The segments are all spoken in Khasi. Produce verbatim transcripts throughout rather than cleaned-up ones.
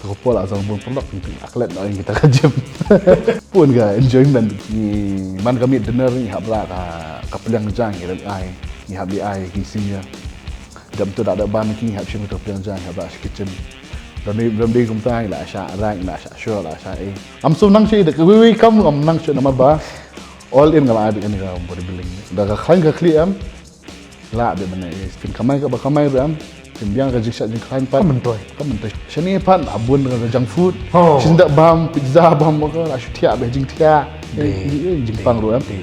Ko Paul a song bun pynlok, pynlok, a klet noh ïa kita ka gym. Bun ka enjoyment. Ngi man ka miet dinner, ngi hap rah ka, ka pliang jang, ngi hap ai, ngi hap ai ki senior. Dam tu da da ban ki, ngi hap shim tu pliang jang, ngi hap rah shi kitchen. Dam dei, dam dei kumta, la sha rack, la sha show, la sha eh. Am so nang shi da ka wei wei kam, am nang shi namar ba all in nga la ai bad kane ka bodybuilding. Da ka khlaiñ ka khlieh am, la bad mynne, eh, phin kamai kaba kamai ruh am, phin biang ka jingshah jingkhlaiñ pat. Kam myntoi. Kam myntoi. Shane pat, a bun ka junk food. Oh. Shin da bam, pizza bam, ka la shu thiah bad jingthiah. Eh, eh, jingpang ruh am. Dei.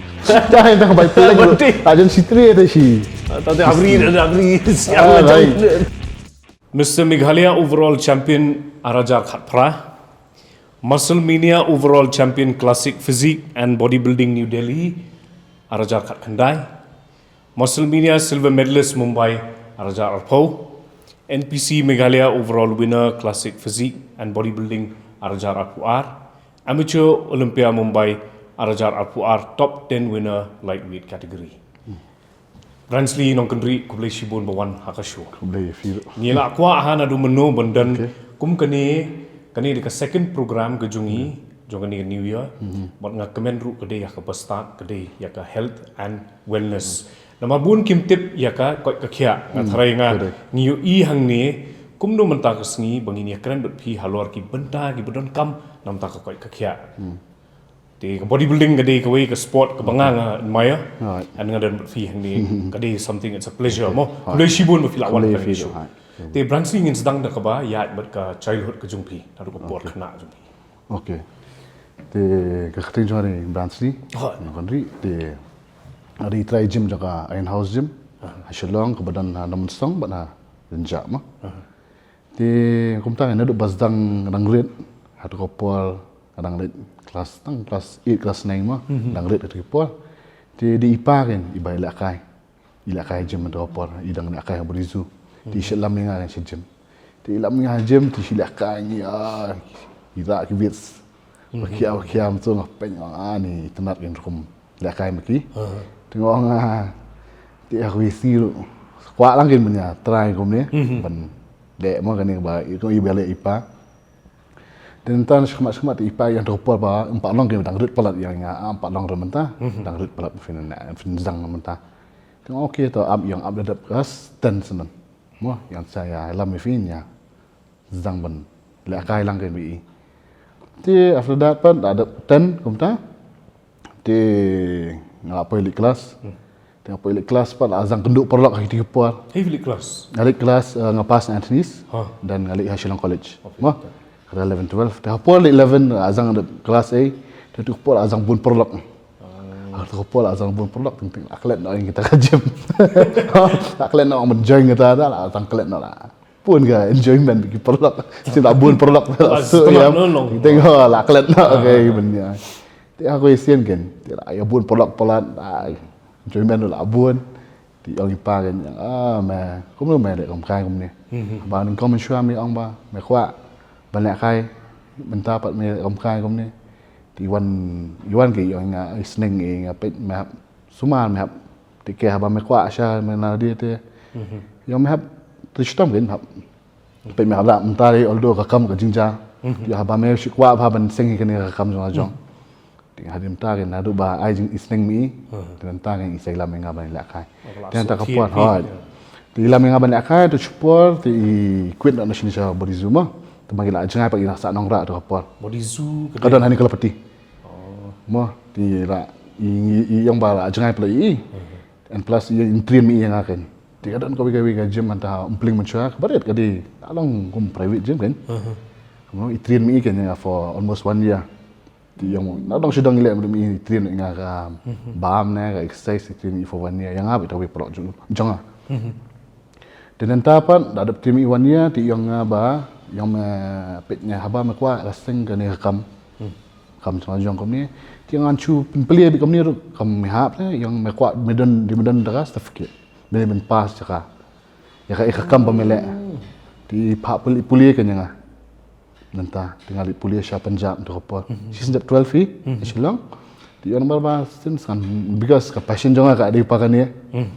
Dei. Dang bai pynlong ruh. Dei. A jan shi tre da shi. Tang te abri, da abri. Ah, siang la right. Jang. Mister Meghalaya Overall Champion ar hajar khatphra, Muscle Mania Overall Champion Classic Physique and Bodybuilding New Delhi ar hajar khatkhyndai, Muscle Mania Silver Medalist Mumbai ar hajar arphew, N P C Meghalaya Overall Winner Classic Physique and Bodybuilding ar hajar arphew ar, Amateur Olympia Mumbai ar hajar arphew ar Top ten Winner Lightweight Category. Bransley Nongkynrih, khublei shibun ba wan ha ka show. Khublei ïa phi ruh. Ngi la kwah ha naduh mynno ban don. Okay. Kum kane, kane dei ka second program ka jong ngi, jong kane ka New Year. Mhm. Bad nga kmen ruh ka dei ïa kaba stad, ka dei ïa ka health and wellness. Mhm. Namar bun kim tip ïa ka koit ka khiah, nga Hmm, tharai nga, correct. Ngi ïohi hangne, kumno mynta ka sngi ba ngin ïakren bad phi halor ki bynta kiba donkam na bynta ka koit ka khiah. Hmm. Te ka bodybuilding ka dei kawei ka sport kaba nga, nga admire. Right. And nga don bad phi hangne, ka dei something, it's a pleasure mo. Right. Khublei shibun ba phi la wan. Khublei ha kane ka show. Right. Te Bransley, ngin sdang da kaba ïaid bad ka childhood ka jong phi, naduh ka por khynnah jong phi. Okay. Te ka kyrteng jong nga dei Bransley. Hooid. Nongkynrih, te nga dei trai gym jong ka Iron House Gym. Aha. Ha Shillong, kaba don ha Nongmynsong bad ha Rynjah mo. Aha. Te kumta ngi naduh ba sdang dang rit, hato ka por ka dang rit class, tang class eight, class nine mo, mhm, dang rit hato ka por. Te dei i pa kein iba i lehkai. I lehkai gym hato ka por, i dang lehkai ha Borizu. Te i shah lam ïa nga sha gym. Te i lam ïa nga sha gym, te i shu lehkai ïa ngi, ah, i rah ki weights. Mhm. Ba khia, ba khia, mynta nga peit nga, ah, ni i tynnat kein rukom lehkai ma ki. Aha. Te nga ong, ah, te ha kawei sngi ruh kwah lang kein ban ïa try kumne. Mhm. Ban leh mo kane ba, i, i ba leh i pa. Te nangta shakhmat shakhmat te i pa ïa, hato ka por ba ym pat long kein, dang rit palat ïa nga, ah, ym pat long ruh mynta. Mhm. Dang rit palat, phin, phin sdang mynta. Te nga ong okay, to ap, ïa nga ap da dep class ten shen. Mo, ïa nga sa ïalam ïa phi, ïa sdang ban lehkai lang kein bad i. Te after that pat da dep ten kumta. Te nga la poi leit class. Hmm. Te nga poi leit class pat la sdang kynduh paralok ha kito ki por. Hei, leit class? Nga leit class, eh, nga pass na Anthony's. Ha. Dan nga leit ha Shillong College. Okay. Mo? Ka eleven, twelve. Te ha por leit eleven la sdang dep class A. Te tu por la sdang bun paralok. Ah. Ah, tu por la sdang bun paralok, teng teng la klet noh ïa kita ka gym. La klet noh ban join kita, da la sdang klet noh la. Bun ka enjoyment ki paralok. Sien la bun paralok la shu ïa. Teng teng la klet noh ka ban ïa. Te ha kawei sien kein, te la ïa bun paralok palat, ah, enjoyment la bun. Te ong i pa kein, ah, me, kumno me leh kam kai kumne. Mhm. Ba nyngkong mynshuwa me ong ba me kwah ban lehkai, mynta pat me leh kam kai kumne. Te i wan, i wan kein i ong ïa nga, i sneng ïa nga, peit me hap sumar, me hap, te ke haba me kwah sha me na die te. Mhm. Ïa me hap, te shitom kein hap. Peit me hap lah mynta dei, although ka kam ka jingjia. Mhm. Te haba me shu kwah bha ban seng hi kane ka kam jong nga jong. Mhm. Te hadien mynta kein naduh ba ai jing, i sneng me i. Mhm. Te nangta kein i sa lam ïa nga ban lehkai. Oh, te nangta ka por, hooid. Te i lam ïa nga ban lehkai, to shipor te i quit noh na shane sha Borizu mo. Te ma ki la jngai pat ki la sah Nongrah to ka por. Borizu ka don hangne Kalapati. Oh. Mo, te la, i, i, i ong ba la jngai palat ïa i. Mhm. And plus i, i train me i ïa nga kein. Te ka don kawei kawei ka gym hangta ha Umpling mynshuwa, kaba rit, ka dei, ka long kum private gym kein. Mhm. Kumno, i train me i kein ïa nga for almost one year. Te i ong, na dang shu dang i leh, me i train ïa nga ka bam ne ka exercise, i train me i for one year. Ïa nga beit kawei paralok jong, jong nga. Mhm. Te nangta pat, da dep train me i one year, te i ong nga ba, i ong me peit nga haba me kwah la seng kane ka kam. Hmm. Kam jong nga jong kumne. Te i ong ngan shu pynplie beit kumne ruh, kam me hap te, i ong me kwah, me don, dei me don da ka certificate. Me dei ban pass ïa ka. Ïa ka, ïa ka kam ba me leh. Hmm. Te i phah pule, pule kein ïa nga. Nangta, te nga leit pule sha Punjab, to ka por. Mhm. Shisien jab twelve hi, mhm, ha Shillong. Te i ong namar ba, since kan, because ka passion jong nga ka dei pa kane. Hmm.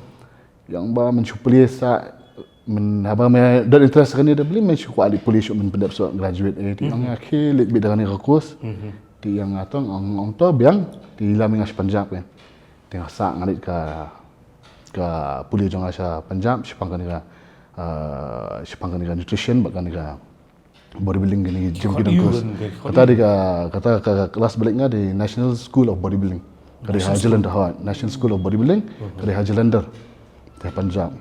I ong ba men shu pule sa, Mynhaba me don interest kane da pule, me shu kwah leit pule shuh, men pyndep shuh graduate, eh, te ïong nga khie leit bit da kane ka course. Te ïong nga tong ong, ong to biang, te lam nga sha Punjab kan. Te nga sah nga leit ka, ka pule jong nga sha Punjab, shaphang kane ka, ah, shaphang kane ka nutrition bad kane ka bodybuilding, kane ka gym, ki dang course. Kata dei ka, kata ka class ba leit nga dei National School of Bodybuilding. Ka dei ha Jalandhar, National School of Bodybuilding. Ka dei ha Jalandhar, te Punjab.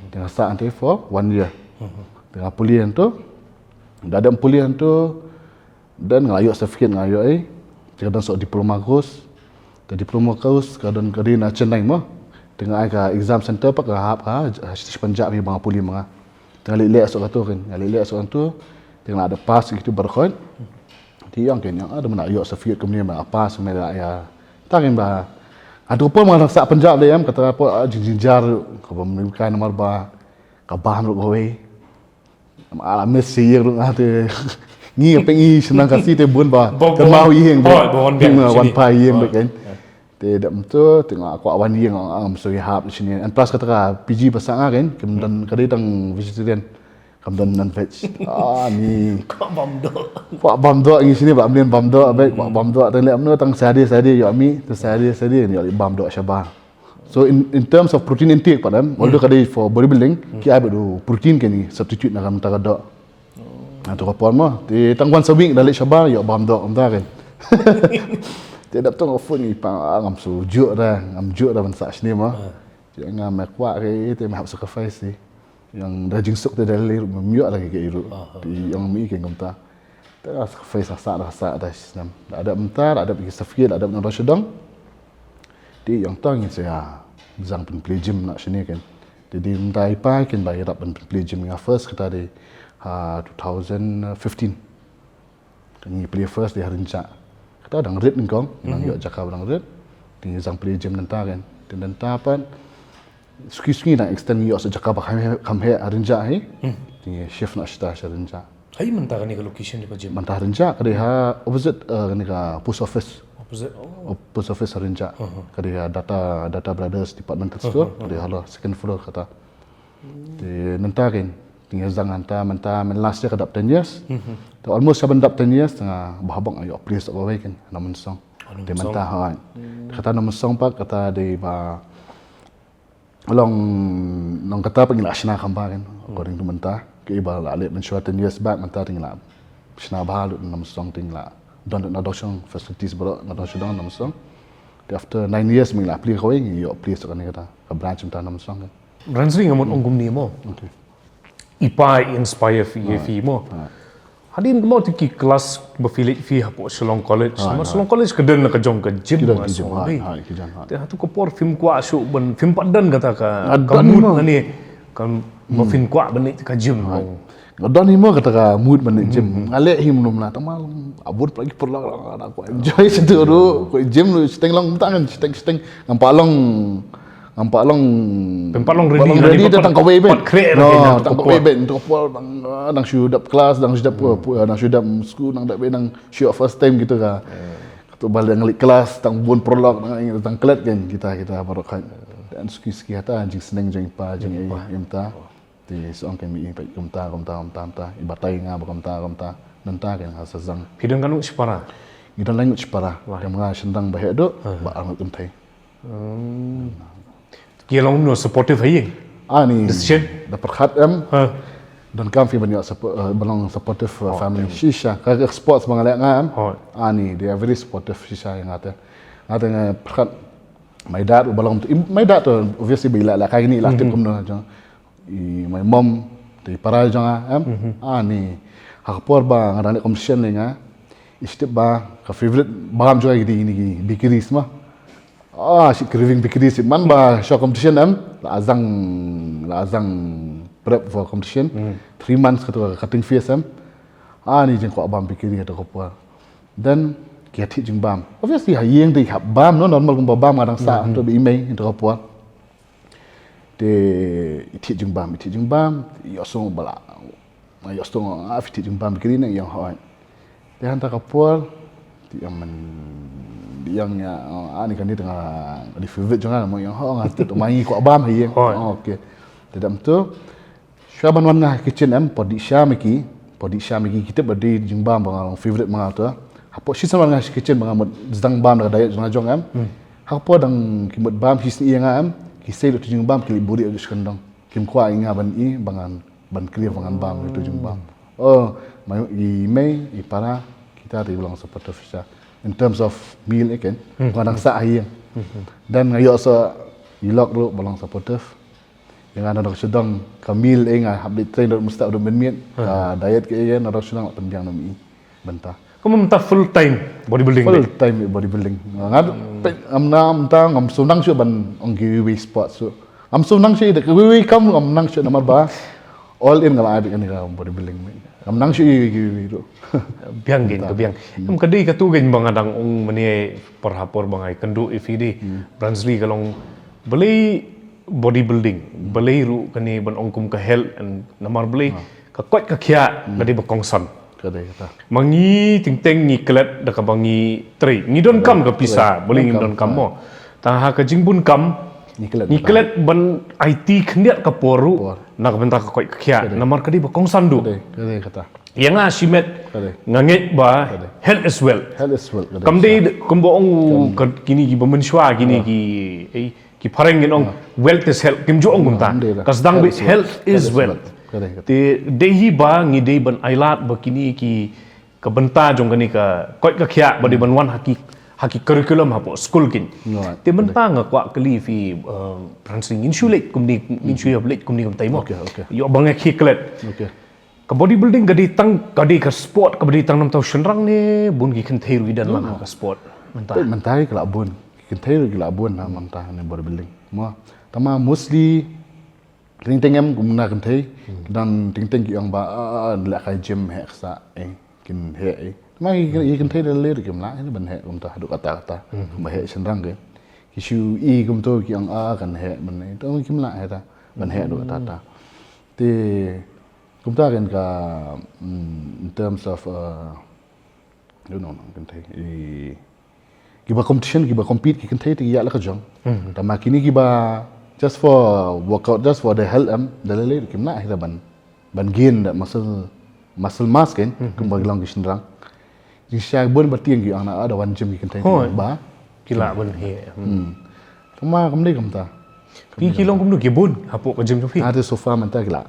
Te nga sah hangtei for one year. Te nga pule hangto. Da dep pule hangto, then nga la ïoh certificate, nga ïoh, eh, te ka don shuh diploma course. Te diploma course ka don, ka dei na Chennai mo. Te nga ai ka exam center pat ka hap ha, ha Punjab hi ba nga pule ma nga. Te nga leit leh shuh kato kan, nga leit leh shuh kato. Te nga la dep pass kitu baroh khoit. Te ïong kan, ïong, ah, da mynta ïoh certificate kumne, ba pass, me la ïa. Ta kan ba, hato ka por ma nga dang sah Punjab lei em, kata ka por, ah, jingjynjar, kaba mynta namar ba ka bam ruh kawei. Ala miss ïing ruh nga te. Ngi, peit ngi shnong Khasi te bun ba. Ba, kan ba, mau ïing ba. Oh, ba wan biang, wan pa ïing ba kan. Te dep mynta te nga kwah wan ïing, ngam sngewthuh hap shane. And plus kata ka P G ba sah nga kan, kam don, ka dei tang vegetarian. Kam don non veg. Ah, ni. Kwah bam doh. Kwah bam doh ngi shane ba, mlien bam doh, ba kwah bam doh. Te leh mynta tang Saturday, Saturday ïoh mih, te Saturday, Saturday ïoh bam doh shabar. So in, in terms of protein intake pat em, although ka dei for bodybuilding, ki ai beit u protein kan i substitute na ka mynta ka doh. Na tu ka por mo, te tang once a week da leit shabar, ïoh bam doh kumta kan. Te dep tang ka phone ngi pang, ah, ngam sngewthuh da, ngam sngewthuh da ban sah shane mo. Te nga, me kwah ka, te me hap sacrifice te. Ïong da jingsuk te da lei ruh, me ïoh da ka ïa ruh. Te ïong me kan kumta. Te nga sacrifice, nga sah, nga sah da snem. Da dep mynta, da dep ki certificate, da dep na dong sha dong. Te ïong tang ngin sa ïa zang pynplie gym na shane kan. Te dei mynta i pa kan ba ïarap ban pynplie gym, nga first kata dei ha two thousand fifteen. Kan ngi plie first dei ha Rynjah. Kata dang rit nyngkong, nang ïoh jaka ba dang rit. Te ngi zang plie gym nangta kan. Te nangta pat suki suki nang extend, ngi ïoh sa jaka ba kham heh, kham heh ha Rynjah hi. Te ngi shift na shata sha Rynjah. Hai, mynta kane ka location jong ka gym? Mynta Rynjah, ka dei ha opposite, eh, kane ka post office. Opposite, oh. Op-, post office ha Rynjah. Ka dei ha Data, Data Brothers Departmental Store, ka dei halor second floor kata. Te nangta kan, te ngi zang nangta, mynta, mynta last year ka dap ten years. Te almost ka ban dap ten years, te nga bha bok nga ïoh place kawei kan, Nongmynsong. Oh, Nongmynsong. Te mynta, hooid. Kata Nongmynsong pat, kata dei ba long, long kata pat ngi la shna kham bha kan, according to mynta. Ki ba la leh mynshuwa ten years back, mynta te ngi la shna bha lut, Nongmynsong te ngi la don lut na dong sha dong, facilities baroh na dong sha dong, Nongmynsong. Te after nine years ngi la plie kawei, ngi ïoh place kane kata, ka branch mynta Nongmynsong kan. Rensri, nga mut ong kumne mo. Okay. I pa i inspire phi, ïa phi mo. Hadien mo te ki class ba phi leit phi hapoh Shillong College. Namar Shillong College ka don ka jong ka gym, ki don ki gym. Te hato ka por phim kwah shuh ban, phim pat don kata ka, ka mood lane ka, ba phin kwah ban leit ka gym mo? Nga don hi mo kata ka mood ban leit gym. Nga leh hi mynno mynno, tang ma long, a bun palat ki paralok, nga kwah enjoy shuh ruh, kwah gym ruh, shiteng long mynta kan, shiteng, shiteng. Ngam pat long, ngam pat long, phim pat long ready, ready, tang kawei beit. No, tang kawei beit, tang kawei beit, tang kawei beit, dang shu dep class, dang shu dep, uh, dang shu dep school, dang dep, dang shu first time kita ka. Kita ba leit class, tang bun paralok, dang, dang klet kan, kita, kita baroh kan. Dang suki suki hata, jingsneng jong i pa, jong i, i mynta. Te shu ong kan, me i peit kumta, kumta, kumta, kumta. I batai nga ba kumta, kumta. Nangta kan nga sa zang. Phi don katno ngut shipara? Ngi don lai ngut shipara. Te nga shynrang ba heh duh, ba ar ngut kynthei. Hmm. Ki long kumno, supportive ha ïing? Ani. Decision? Da pyrkhat em. Donkam phi ban ïoh suppo-, eh, ban long supportive, eh, family. Shisha. Ka, ka sports ba nga leh nga em. Ani, they are very supportive shisha ïa nga te. Nga te nga pyrkhat my dad ba long, my dad to obviously ba i la, la kai ni la tip kumno jong. I my mom, te i para jong nga, em? Ani, ha ka por ba nga dang leh competition lei nga, i shu tip ba ka favorite bam jong nga ki dei kine ki bakeries mo. Ah, shi craving bakeries, man ba sha competition, em? La zang, la zang prep for competition. Three months kato ka cutting phase, em? Ani, jingkwah bam bakery kato ka por. Then ki ïa thied jingbam. Obviously ha ïing te i hap bam, no, normal kumba bam nga dang sah, to ba i mei, kato ka por. Te i thied jingbam, i thied jingbam, i ïohsngew ba la. Nga ïohsngew, ah, phi thied jingbam bakery ne? I ong hooid. Te hangta ka por, te i ong, men, te i ong ïa, ah, ani kane te nga, ka dei favorite jong nga, mo, i ong hooid, nga thied, ma ngi kwah bam ha ïing. Hooid. Oh, okay. Te dang to, Shuwa ban wan nga ha kitchen em, por dih sha ma ki, por dih sha ma ki, ki tip ba dei jingbam ba nga long favorite ma nga to. Hapoh shisien wan nga ha kitchen ba nga mut sdang bam da ka diet jong nga jong em. Hapoh dang ki mut bam shisien ïa nga em, ki sei da tu jingbam ki leit buhrieh ha u skyndong. Kim kwah ïa nga ban i ba ngan ban clear ba ngan bam da tu jingbam. Oh, ma i mei i para kita te ba long supportive shisha. In terms of meal eh ken, nga dang sah ha ïing. Dan nga ïoh sa i lok ruh ba long supportive. Ïa nga na dong sha dong ka meal eh nga hap dei train dot mustah dot mynmiet. Ka diet ka ïa na dong sha dong la pynbiang na mi bynta. Ka mynta full time bodybuilding. Full time bodybuilding. Nga peit ngam na mynta ngam shu nang shu ban ong kiwei sport shu. Ngam shu nang shu da kiwei kam ngam nang shu namar ba all in nga la ai beit kane ka bodybuilding. Ngam nang shu kiwei ruh. Biang gen ka biang. Em ka dei ka tu gen ba nga dang ong mane por ha por ba ngai kynduh ïa phi dei. Bronze Lee ka long balei bodybuilding, balei ruh kane ban ong kum ka health and namar balei ka koit ka khiah ka dei ba kongsan. Ka dei kata. Ma ngi teng teng ngi klet da kaba ngi trei. Ngi donkam ka pisa, balei ngi donkam mo. Tang ha ka jingbun kam ngi klet ban aiti khyndiat ka por ruh na ka bynta ka koit ka khiah. Namar ka dei ba kongsan duh. Ka dei kata. Ïa nga shimet nga ngeit ba health is wealth. Health is wealth. Kam dei kumba ong kini ki ba mynshuwa kini ki eh, ki phareng kin ong wealth is health, kim ju ong kumta. Ka sdang beit health is wealth. Te dei hi ba ngi dei ban ailad ba kini ki ka bynta jong kani ka koit ka khiah ba dei ban wan ha ki ha ki curriculum hapoh skul kin. Te mynta nga kwah kylli phi Bronze Lee ngin shu leit kumni ngin shu ïa leit kumni kumta mo. Ïoh ba nga khie klet. Ka bodybuilding ka dei tang ka dei ka sport ka dei tang namar shynrang ne bun ki kynthei ruh ki don lang ha ka sport mynta. Mynta ki la bun ki kynthei ruh ki la bun na mynta ne bodybuilding. Mo tama mostly teng teng em kum na kynthei ki don teng teng ki ong ba leh kai gym heh ksa eh kin heh eh. Tama ki kynthei da leh ruh kim lah ban heh kumta haduh kata kata ba heh shynrang ke ki shu i kumto ki ong a kan heh ban eh to kim lah heh ta ban heh haduh kata kata. Te kumta kan ka in terms of you know kan thei kiba competition kiba compete ki kan thei te ïa la ka jong. Tama kini kiba just for workout just for the health em da lele kim na hira ban ban gain da muscle muscle mass kan kumba long ki shynrang. Jingshisha bun ba tieng ki ong na da wan gym ki kan thei ba ki la ban he. Tama kam dei kumta. Ki ki long kumno ki bun hapoh ka gym jong phi. Ada sofa mynta ki la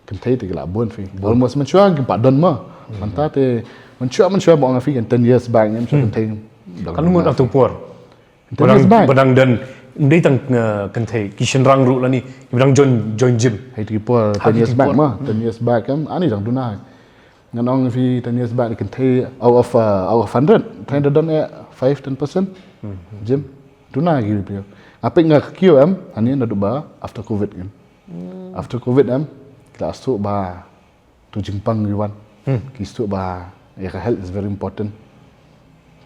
Kan thei te ki la bun phi. Almost mynshuwa ki pat don ma. Mynta te mynshuwa mynshuwa ba ong phi kan ten years back ngam shu kan thei. Kan ngut atu por. Ten years back. Badang don ndei tang kan thei ki shynrang ruh lani ki badang join join gym. Hai te ki por ten years back ma. Ten years back em ani dang duna. Ngan ong phi ten years back kan thei out of out of hundred. Thei da don eh five ten percent. Gym. Duna ki phi. Apik nga kiew em ani na du ba after covid kan. After covid em ki la suk ba tu jingpang ki wan. Ki suk ba ïa ka health is very important.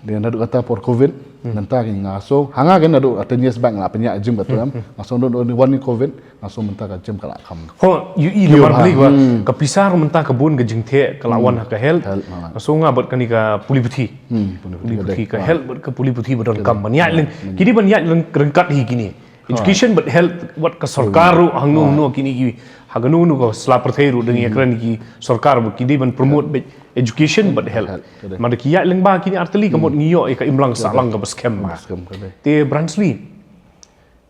Dia naduh kata por covid nanta ki nga so hanga ki naduh ten years back nga pynïa gym ka tu em nga so naduh wan ni covid nga so mynta ka gym ka la kham. Ho yu i namar beli ba ka pisa mynta ka bun ka jingtheh ka la wan ha ka health. Nga so nga bad kani ka puli puthi. Puli puthi ka health bad ka puli puthi ba don kam ban ïa leng ki di ban ïa leng ryngkat hi kini. Education bad health wat ka sorkar ruh hangno hangno kini ki ha kano kano ka sla pyrthei ruh dang ïakren ki sorkar ba ki dei ban promote bad education bad health. Mada ki ïa leng ba kini artylli ka mut ngi ïoh ïa ka imlang sahlang ka ba skhem ba. Te Bronze Lee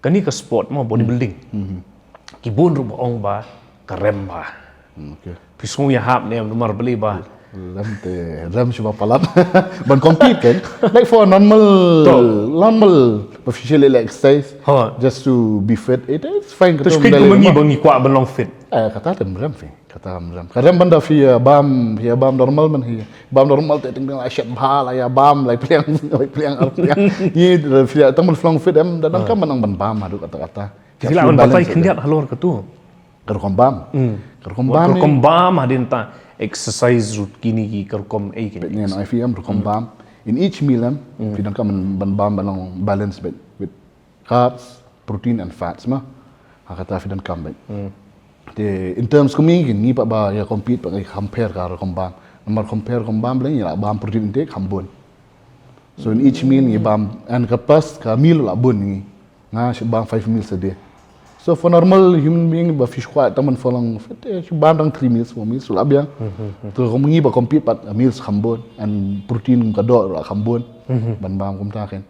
kani ka sport mo bodybuilding ki bun ruh ba ong ba ka rem ba. Phi sngew ïahap ne em namar beli ba. Rem te rem shuwa palat ban compete kan like for normal normal professional exercise just to be fit it is fine. Te shu kit kumba ngi ba ngi kwah ban long fit. Eh kata te rem phi kata rem ka rem banda phi bam phi bam normal man hi bam normal te ting ting la shet bha la ïa bam lai pliang lai pliang ar pliang. Ngi phi tang ban long fit em da dang kam ban ban bam haduh kata kata. Phi la ban batai khyndiat halor katu. Ka rukom bam. Ka rukom bam. Ka rukom bam hadien ta exercise ruh kini ki ka rukom ei kini. Ngan ai phi em rukom bam. In each meal em phi donkam ban bam ban long balance bit with carbs, protein and fats ma. Ha kata phi donkam bit. Te in terms kumi ngi pat ba ïa compete pat ngi compare ka rukom bam. Namar compare rukom bam bla ngi la bam protein intake kham bun. So in each meal ngi bam and ka pas ka meal la bun ngi. Nga shu bam five meals a day. So for normal human being ba phi kwah tang ban pynlong fit, eh, shu bam tang three meals, four meals, la biang. To kum ngi ba compete pat, meals kham bun, and protein ka doh la kham bun. Ban bam kumta kan.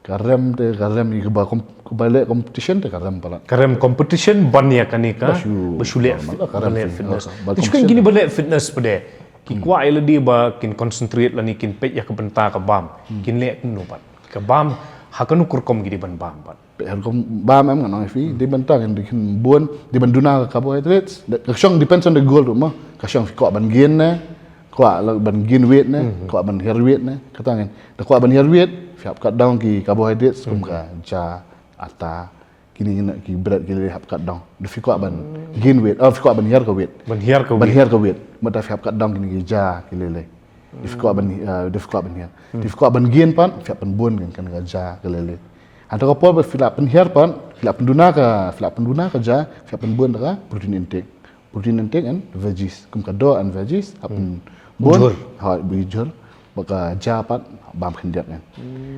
Ka rem te, ka rem ïa kaba kom-, kaba leh competition te ka rem palat. Ka rem competition ban ïa kane ka, ba shu, ba shu leh normal, fit-, ka rem ban leh fitness. Te shu kan kine ba leh fitness pat de. Ki kwah ïa lade ba kin concentrate lane kin peit ïa ka bynta ka bam. Kin leh kumno pat. Ka bam, ha kano ka rukom ki dei ban bam pat. Peit ha rukom bam em, ngan ong ïa phi, dei ban tang, dei kin bun, dei ban duna ka carbohydrates. Ka shong depends on the goal ruh mo. Ka shong phi kwah ban gain ne, kwah la ban gain weight ne, kwah ban hiar weight ne. Kata ngan. Da kwah ban hiar weight, phi hap cut down ki carbohydrates, kum ka ja, ata, kine kine ki bread ki lei hap cut down. Da phi kwah ban gain weight, oh, phi kwah ban hiar ka weight. Ban hiar ka weight. Ban hiar ka weight. Mut da phi hap cut down kine ki ja ki lei lei. Da phi kwah ban, eh, da phi kwah ban hiar. Da phi kwah ban gain pat, phi hap pynbun kan, kan ka ja ka lei lei. Hangta ka por ba phi la pynhiar pat, phi la pynduna ka, phi la pynduna ka ja, phi hap pynbun da ka protein intake. Protein intake and veggies. Kum ka doh and veggies, hap pynbun. Jhur. Ha, bun jhur. Ba ka ja pat bam khyndiat kan.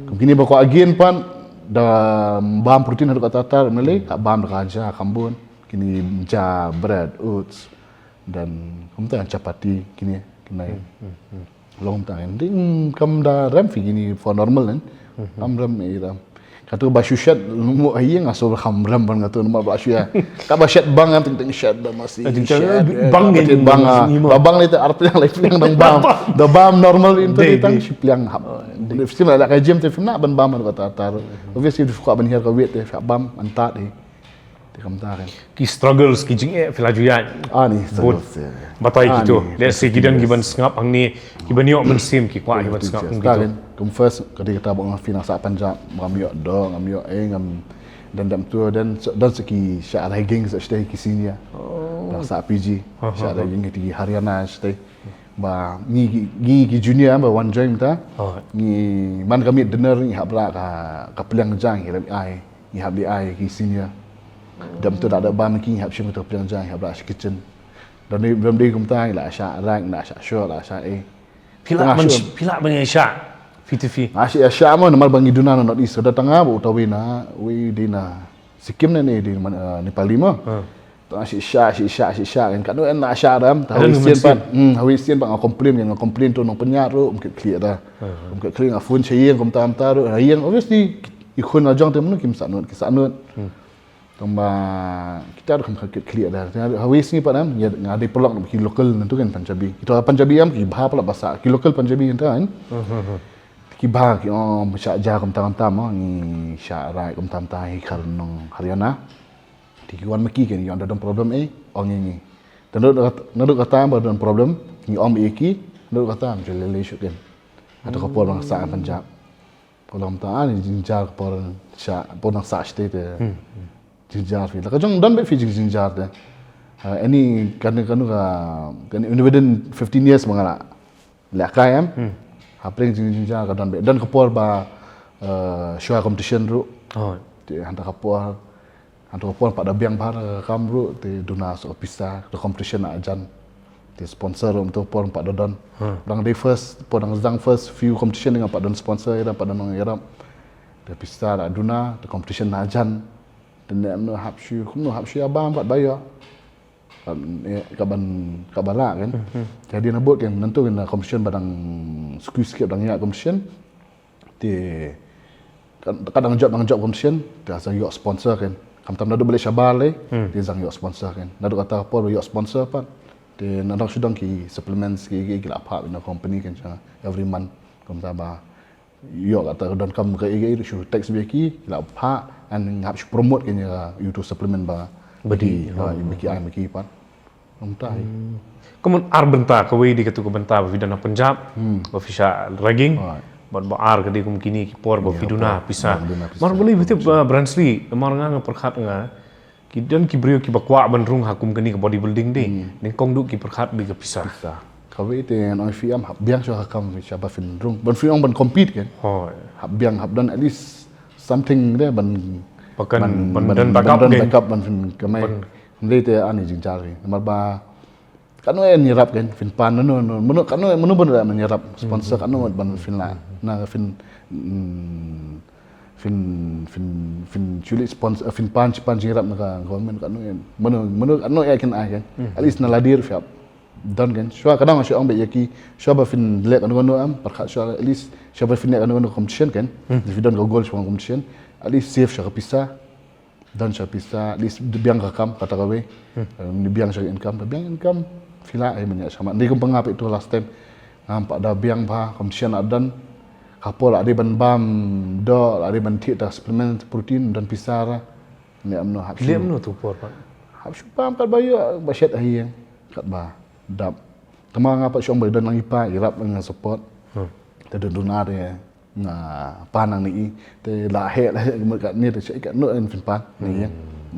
Kum kine ba kwah gain pat, da bam protein haduh katta katta, mynlei, hap bam da ka ja kham bun. Kine ja, bread, oats, dan kumta chapati, kine, kine. Long time. Ding kam da rem phi kine for normal kan. Kam rem ei rem. Katu ba shu shet mo ai nga so kam rem ban katu normal ba shu ya. Ka ba shet bang kan ting ting shet da masi. Ting ting shet, bang eh, ni ting mo. Bang ni te ar pliang lai pliang dang bam. Da bam normal in tu tang shi pliang hap. Sim la ka gym te phim na ban bam ban kata tar. Obviously phi kwah ban hiar ka weight te phi bam an ta de. Te kam ta kan. Ki struggles, ki jingeh phi la ju ïaid. Ani struggles. Batai kitu. Let's say ki don ki ban sngap hangne, ki ban ïoh mynsiem, ki kwah ki ban sngap hangne. Kum first ka dei kata ba nga phi nang sah Punjab, ngam ïoh doh, ngam ïoh eh, ngam, dan dam tu, dan, dan sa ki sha ragging sa shatei ki senior. Nang sah P G, sha ragging ki Haryana shatei. Ba ngi ki, ngi ki junior ba wan join ta. Ngi man ka meet dinner ngi hap rah ka, ka pliang ja ngi rem ai. Ngi hap leh ai ki senior. Dam tu da da bam ki ngi hap shim tu pliang ja ngi hap rah sha kitchen. Dam dei, dam dei kumta ngi la sha rang, la sha shoh, la sha eh. Phi lah ban, phi lah ban ïa sha. Fifty fifty. Nga sha ïa sha mo namar ba ngi duna na North East. Da tang nga ba uta wei na, wei dei na Sikkim ne ne dei na, eh, Nepali mo. Tang shisha, shisha, shisha kan. Katno en la sha ram, ta hawi sien pat. Hmm, hawi sien pat nga complain kan, nga complain to nong pynïaid ruh, um kit khlieh da. Um kit khlieh nga phone sha ïing kumta kumta ruh. Ha ïing obviously i khun la jong te mano kim sah nud, ki sah nud. Tang ba kita ruh kam kit khlieh da. Hawi sngi pat em, nga dei paralok na ki local nang tu kan Punjabi. Kita Punjabi em ki bha pala ba sah, ki local Punjabi kan. Ki bha ki ong sha ja kumta kumta mo, ngi sha rai kumta kumta hi khar nong Haryana. Te ki wan ma ki kan ïoh da don problem eh, ong ïa ngi. Te naduh kata, naduh kata ba don problem, ngi ong ïa ki, naduh kata am jyllei lei shuh kan. Hato ka por ba nga sah Punjab. Ka long ta ani jynjar ka por sha, por nang sah shatei te. Jynjar phi. La ka jong don beit phi jynjar te. Ha, any, kane, kane ka, kane within fifteen years ba nga la lehkai em. Hapdeng jing, jing, jing ka don beit. Don ka por ba, eh, shuwa competition ruh. Te hangta ka por, hangta ka por pat da biang bha ka kam ruh, te duna sa pisa, te competition na jan. Te sponsor ruh hangta ka por pat da don. Dang dei first, por dang dang first few competition dang pat don sponsor, ïa dang pat don nong ïarap. Te pisa da duna, te competition na jan. Te ne mno hap shu, kumno hap shu ïa bam pat ba ïoh. Ka ban, eh, ka ban, ka ban lah kan. Te hadien habud kan, nangtu kan competition ba dang squeeze skip dang ïa competition. Te ka, ka dang jop, dang jop competition, te sa ïoh sponsor kan. Khamtam naduh ba leit shabar lei, te sa ïoh sponsor kan. Naduh kata ka por ba ïoh sponsor pat. Te naduh shu dang ki supplements ki, ki, ki la phah na company kan, every month. Kumta ba ïoh kata ka donkam ka ïa, ïa shu text bad ki, la phah, and nga hap shu promote kane ka YouTube supplement ba bad ki, ha, bad ki ai bad ki pat. Kumta hi. Kumno ar bynta kawei dei katu ka bynta ba phi don ha Punjab, ba phi shah ragging, bad ba ar ka dei kum kine ki por ba phi duna pisa. Mar balei phi tip ba Bransley, mar nga nga pyrkhat nga, ki don ki briew kiba kwah ban rung ha kum kane ka bodybuilding dei. Nyngkong duh ki pyrkhat bad ka pisa. Pisa. Kawei te ngan ong ïa phi em hap biang shuwa ka kam sha ba phin rung. Ban phin ong ban compete kan. Hap biang hap don at least something de ban, ban, ban don backup ban phin kamai. Hynrei te ani jynjar hi. Namar ba katno en ïarap kan phin pan nano, nano, mano, katno, mano ban ïarap sponsor katno ban phin lah. Na phin, mm, Phin phin phin shu leh sponsor, phin pan pan jingïarap na ka government, katno ïa, mano mano katno ïa kin ai kan. At least na lade ruh phi hap don kan. Shuwa ka dang shu ong beit ïa ki, shuwa ba phin leh kano kano, em, pyrkhat shuwa, at least shuwa ba phin leh kano kano competition kan. Phi don ka goal shuwa competition, at least save shuwa ka pisa. Don shuwa pisa, at least biang ka kam kata kawei. Em, biang shuwa income, biang income. Phi lah ai mynta shuwa ma. Ni kum pynngap itu last time. Ngam pat da biang ba competition la don. Ka por la dei ban bam doh, la dei ban thied ta supplement protein, don pisa ra. Ne amno hap. Lem no tu por pat. Hap shu pam kat ba ïoh ba shet ha ïing. Kat ba dap. Tama nga pat shu ong ba don lang i pa, ïarap nga support. Te don duna te nga pan nang ni i. Te la heh la heh mut kat ni te shet kat no en phin pan. Ni ïa.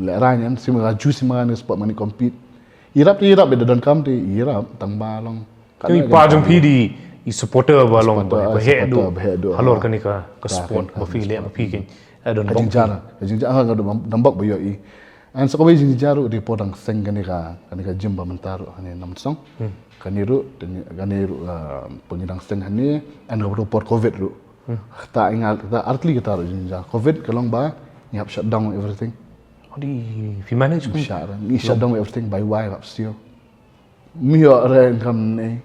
Le ra nyan sim ga ju sim ga ni support mani compete. Ïarap te ïarap, ba don kam te ïarap tang ba long. Kat ni i pa jong phi dei i supporter ba long, ba heh duh halor kane ka sport ba phi leh ba phi kin. Don bok. Ka jingjia, ka jingjia ha ka don bok ba ïoh i. An sa kawei jingjar ruh dei por dang seng kane ka, kane ka gym ba mynta ruh kane Nongmynsong. Kane ruh, kane ruh, ah, pyngi dang seng kane, an ka ruh por covid ruh. Kata i ngal, kata artli kata ruh jingjar. Covid ka long ba ngi hap shutdown everything. Oh, dei phi manage kum? Shut, ngi shutdown everything, bai wai hap siew. Mi ïoh re kam ne.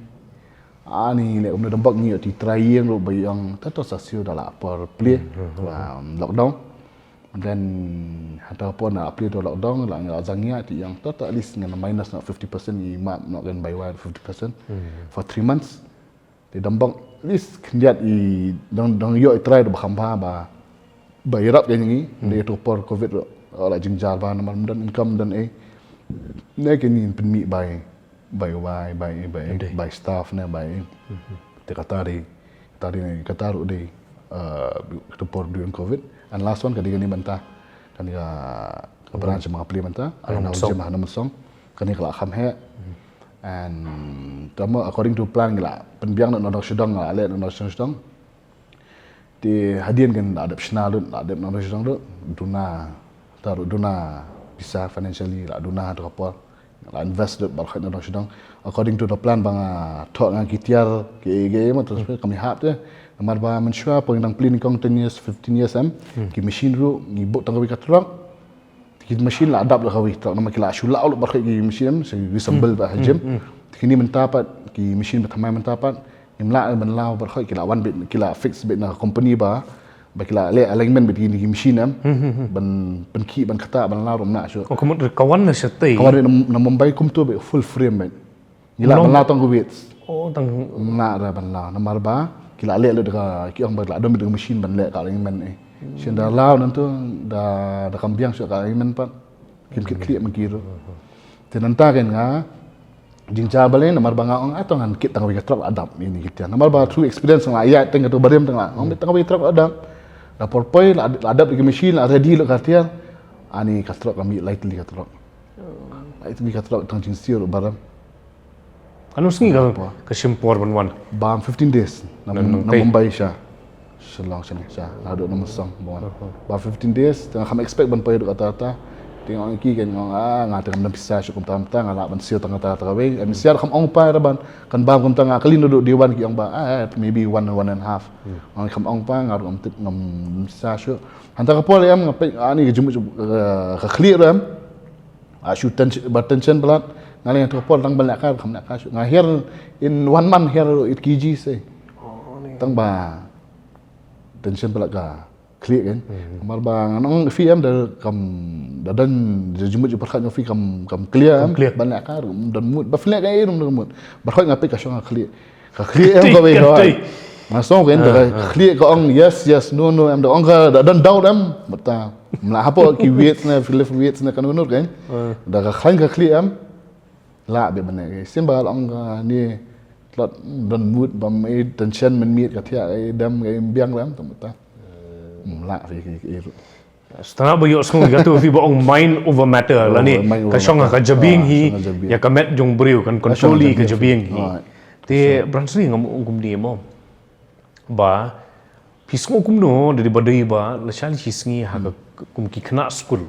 Ani le um dang bok ngi ïoh ti trai ïeng ruh ba ïong ta to sa siew da la por plie. Lockdown. Then hata pon na plie to lockdown la ngi la jang ïa ti ïong to at least ngan minus na fifty percent i map no kan bai wai fifty percent for three months. Te dang bok at least khyndiat i dang dang ïoh i trai ba kham ba ba ba ïarap ïa ngi. Dei to por covid ruh la jingjar ba namar ym don income don ei. Ne ke ni pynmih bai bai wai bai bai bai staff ne bai. Te kata dei kata dei kata ruh dei to por during covid. And last one ka dei kane mynta kane ka branch ma plie mynta. Nongmynsong. Kane ka la kham heh. And tama according to plan ngi la pynbiang na nodong shidong, la leh na nodong shidong. Te hadien kan la dep shna lut, la dep nodong shidong lut, duna ta ruh duna pisa financially, la duna ha ka por, la invest lut baroh nodong shidong. According to the plan ba nga thoh nga ki tiar ki ki ma terus kami hap te. Namar ba mynshuwa pyngiang plie nyngkong ten years, fifteen years em, ki machine ruh ngi buh tang kawei ka truck. Ki machine la adapt la kawei truck namar ki la shu la lut baroh ki machine em, shu reassemble ba ha gym. Te kini mynta pat ki machine ba thymmai mynta pat ngim lah ban law baroh ki la wan beit, ki la fix beit na company ba ba ki la leh alignment beit kini ki machine em. Ban pynkhih ban kata ban law ruh ym lah shuh. Oh, ka mut ka wan na shatei. Ka wan na Mumbai kumto beit full frame beit. Ngi lah ban law tang ka weights. Oh, tang. Nga ra ban law namar ba ki la leh lut da ka ki ong ba la don beit da ka machine ban leh ka alignment eh. Shen da law nangtu da da kam biang shuh ka alignment pat. Kim kit khlieh ma ki ruh. Te nangta kan nga jingja balei namar ba nga ong ato ngan kit tang kawei ka truck la dap ini kita. Namar ba through experience nga ïa teng katu barim teng la ong tang kawei truck la dap. Da por poi la dap da ka machine la ready lut ka tiar. Ani ka truck kami lai tylli ka truck. Lai tylli ka truck tang jingsiew ruh barim. Katno sngi ka, ka shim por ban wan? Bam fifteen days. Na, na Mumbai sha Shillong shane sha. Naduh Nongmynsong ban wan. Bam fifteen days, te nga kham expect ban poi duh kata kata. Te nga ong ki kan nga ong ah nga te kam dang pisa shuh kumta kumta nga lah ban siew tang kata kata kawei. Em sha kham ong pa ra ban kan bam kumta nga kali naduh day one ki ong ba ah maybe one, one and a half. Nga kham ong pa nga ruh ngam tip ngam pisa shuh. Hangta ka por em nga peit ani ka jingmut ka khlieh ruh em. Ah, shu tension, ba tension palat. Nga leng tu por tang ba leh ka, kham leh ka shu. Nga hiar in one month hiar eight K G sei. Tang ba tension palat ka khlieh kan. Namar ba nga ong phi em da kam da don jingmut jingpyrkhat jong phi kam kam clear em. Ba leh ka ruh don mut. Ba phi leh ka ei ruh don mut. Ba khoi nga peit ka shong ka khlieh. Ka khlieh em ka wei hoi. Nga song kan da ka khlieh ka ong yes yes no no em da ong ka da don doubt em. Mata mla hapoh ki weights na, lift weights na kano kano kan. Da ka khlaiñ ka khlieh em. La be mane ka simba ong ka ni tlot don mut bam ei tension mynmiet ka thiah ei dem ka biang rem tam mata. Mla phi ki ki. Stana ba ïoh sngew ka tu phi ba ong mind over matter lane ka shong ka jabieng hi. Ïa ka met jong briew kan control hi ka jabieng hi. Te Bran Sri ngam ong kumne mo. Ba phi sngew kumno da dei ba dei ba la shan shi sngi ha ka kum ki khynnah skul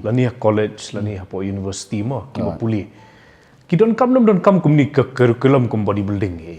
lane ha college lane hapoh university mo ki ba pule. Ki don kam, don kam kumne ka curriculum kum bodybuilding hi.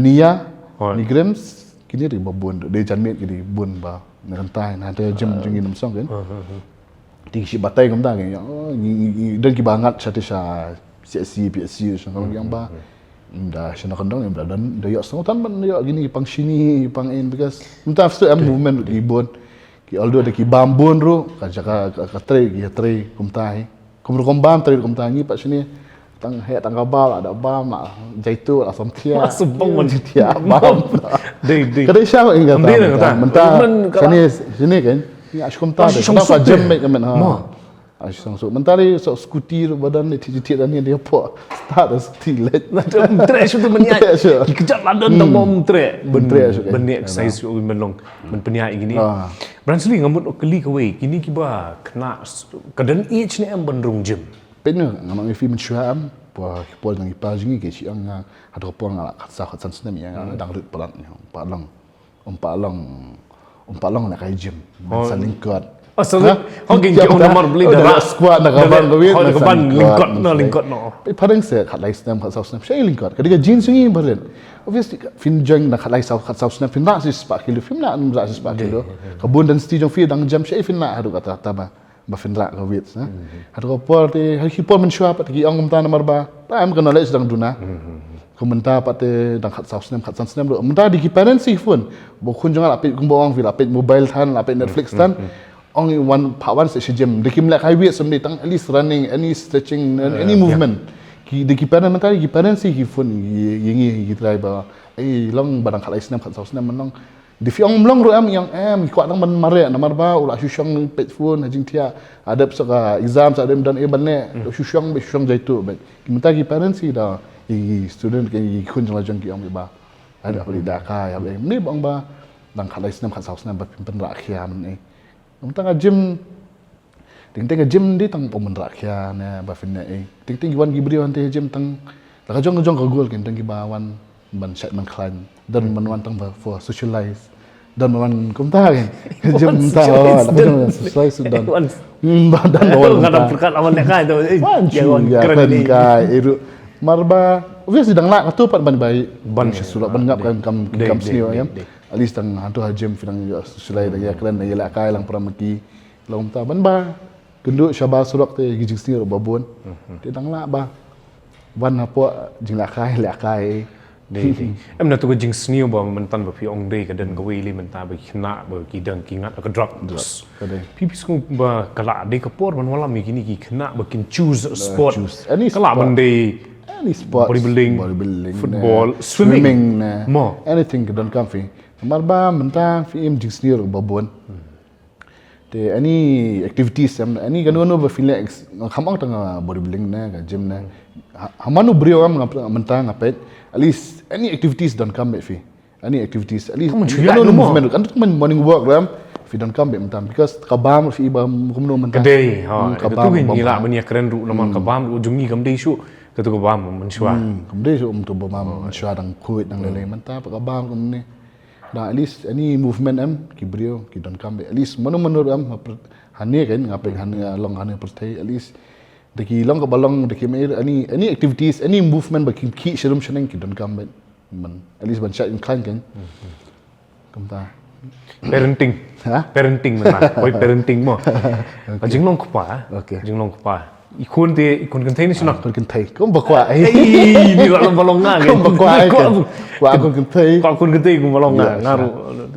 Nania, Ni Grims, kine dei ba bun, dei janmiet ki dei bun ba na kynta na te gym jong ngi Nongstoiñ kan. Te ki shim batai kumta ki, oh, ngi, ngi, ngi don kiba ngat sha te sha C S C, P S C, sha ngi ong ba. Ym da sha na kyndong, ym da don, da ïoh sngewthuh ban ïoh kine pang shini, pang in, because mynta first em movement ki bun. Ki although da ki bam bun ruh, ka jaka ka, ka trei, ki trei kumta hi. Kum ruh kum bam trei kumta ngi pat shini. Tang heh tang ka bam, la da bam, la jaitu, la som thiah. La som bam man. Thiah bam. Dei, dei. Ka dei sha ing ka. Dei ta, na ka ta. Mynta, mynta shini, shini kan. Ngi ash kumta dei. Ka jam mai ka men ha. Ash song so. Mynta dei so scooty ruh ba don ni ti ti dan ni dia po. Start da scooty leh. Trei shu tu menya. Trei shu. Ki kejap la don tang bom trei. Trei shu. Benia exercise shu men long. Men penia igi ni. Bransley, nga mut kylli kawei, kine kiba khynnah, ka don age ne em ban rung gym? Peit noh, nga ong ïa phi mynshuwa em, poi ki por jong i pa jong ngi ki shu ong nga, haduh ka por nga la khatsaw khatsan snem ïa nga dang rit palat, ym pat long, ym pat long, ym pat long na ka gym. Sa lyngkot. Oh, sa lyngkot. Hok ïa ki ong namar beli da squat na ka ban ka weight, na ka ban lyngkot, na lyngkot noh. Peit phareng se khatlai snem, khatsaw snem shu lyngkot. Ka dei ka genes jong ngi ba rit. Obviously phin join na khatlai saw, khatsaw snem phin rah shispah kilo, phin rah, rah shispah kilo. Ka bun density jong phi dang jem shu phin rah haduh kata ta ba, ba phin rah ka weight, na. Haduh ka por te, ha ki por mynshuwa pat ki ong kumta namar ba, ta em ka knowledge dang duna. Kum mynta pat te dang khatsaw snem, khatsan snem ruh. Mynta da ki parents hi phone. Ba u khun jong nga la peit, kumba ong phi, la peit mobile than, la peit Netflix than. Ong wan, phah wan seh sha gym. Da kim leh kai weights, ym dei, tang at least running, any stretching, any movement. Ki, da ki parents mynta, da ki parents hi phone, ïa ngi, ki trai ba, ei, long ba dang khatlai snem, khatsaw snem, man long. Da phi ong ym long ruh em, ïa ong em, kwah tang ban mareh, namar ba u la shu shong peit phone ha jingthiah, ha dep sa ka exam, sa dep don ei ban leh, u shu shong, ba shu shong jaituh beit. Ki mynta ki parents hi da, i student, ki khun jong la jong ki ong ba, ai da phi da ka, ïa ba em, ni ba ong ba dang khatlai snem, khatsaw snem ba phin pynrah khia mynne. Mynta ka gym, teng teng ka gym dei tang pynrah khia ne ba phin ne ei. Teng teng ki wan ki briew hangtei ha gym tang, la ka jong ka jong ka goal, teng teng kiba wan ban shait ban khlaiñ, don ban wan tang ba for socialize, don ban wan kumta kan. Ka gym mynta, socialize, oh, la ka don jong socialize, don. Hmm, ba don ba wan kumta. Nga dang pyrkhat awan leh kai tu, eh, wan ïa shu wan ïa kren kren ni. Kai, eh, ruh. Mar ba obviously dang lah katu pat ban bai ban shu sulok ban ngap kan kam, kam sniew, ïa. At least tang hangtu ha gym phi dang ïa socialize, dang ïa kren, dang ïa leh kai lang para ma ki. Long ta ban ba kynduh shabar surok te ki jingsniew ba bun. Te dang lah ba wan hapoh jinglehkai, lehkai. Dei, dei. Em na tu ka jingsniew ba mynta ba phi ong dei ka don kawei lei mynta ba ki khynnah ba ki dang ki ngat ka drugs. Ka dei. Phi, phi sngew ba ka lah dei ka por ban wallam ïa kine ki khynnah ba kin choose a sport. Choose any sport. Ka lah ban dei any sports, bodybuilding, bodybuilding, football, ne, swimming, swimming, ne. Mo. Anything ka donkam phi. Namar ba mynta phi im jingsniew ba bun. Te any activities, em, any kano kano ba phi leh, nga kham ong tang, ah, bodybuilding ne, ka gym ne. Ha, ha mano briew em nga, mynta nga peit, at least any activities donkam beit phi. Any activities, at least kano kano movement, kan tu man morning walk ruh em, phi donkam beit mynta, because ka bam phi ba kumno mynta. Ka dei, ha, ka bam ngi lah ban ïa kren ruh namar ka bam ruh jong ngi kam dei shuh katu ka bam mynshuwa. Hmm, kam dei shuh, um, tu ba bam mynshuwa dang khuid dang lei lei, mynta pat ka bam kumne. Da at least any movement em, ki briew ki donkam beit. At least mano mano em, ha pyrthei, hane kan, nga peit hane, long hane pyrthei, at least da ki long kaba long, da ki mei, any, any activities, any movement ba ki khih sharum shaneng ki donkam beit. Man, at least ban shait ban khlaiñ kan. Kumta. Parenting. Ha? Parenting mynta. Oi, parenting mo. Okay. Ka jinglong kpa. Okay. Jinglong kpa. I khun te, i khun kynthei ne shnong? Khun kynthei. Kum ba kwah. Ei, ni kwah long ba long nga. Kum ba kwah. Kwah khun kynthei. Kwah khun kynthei kum ba long nga. Nga ruh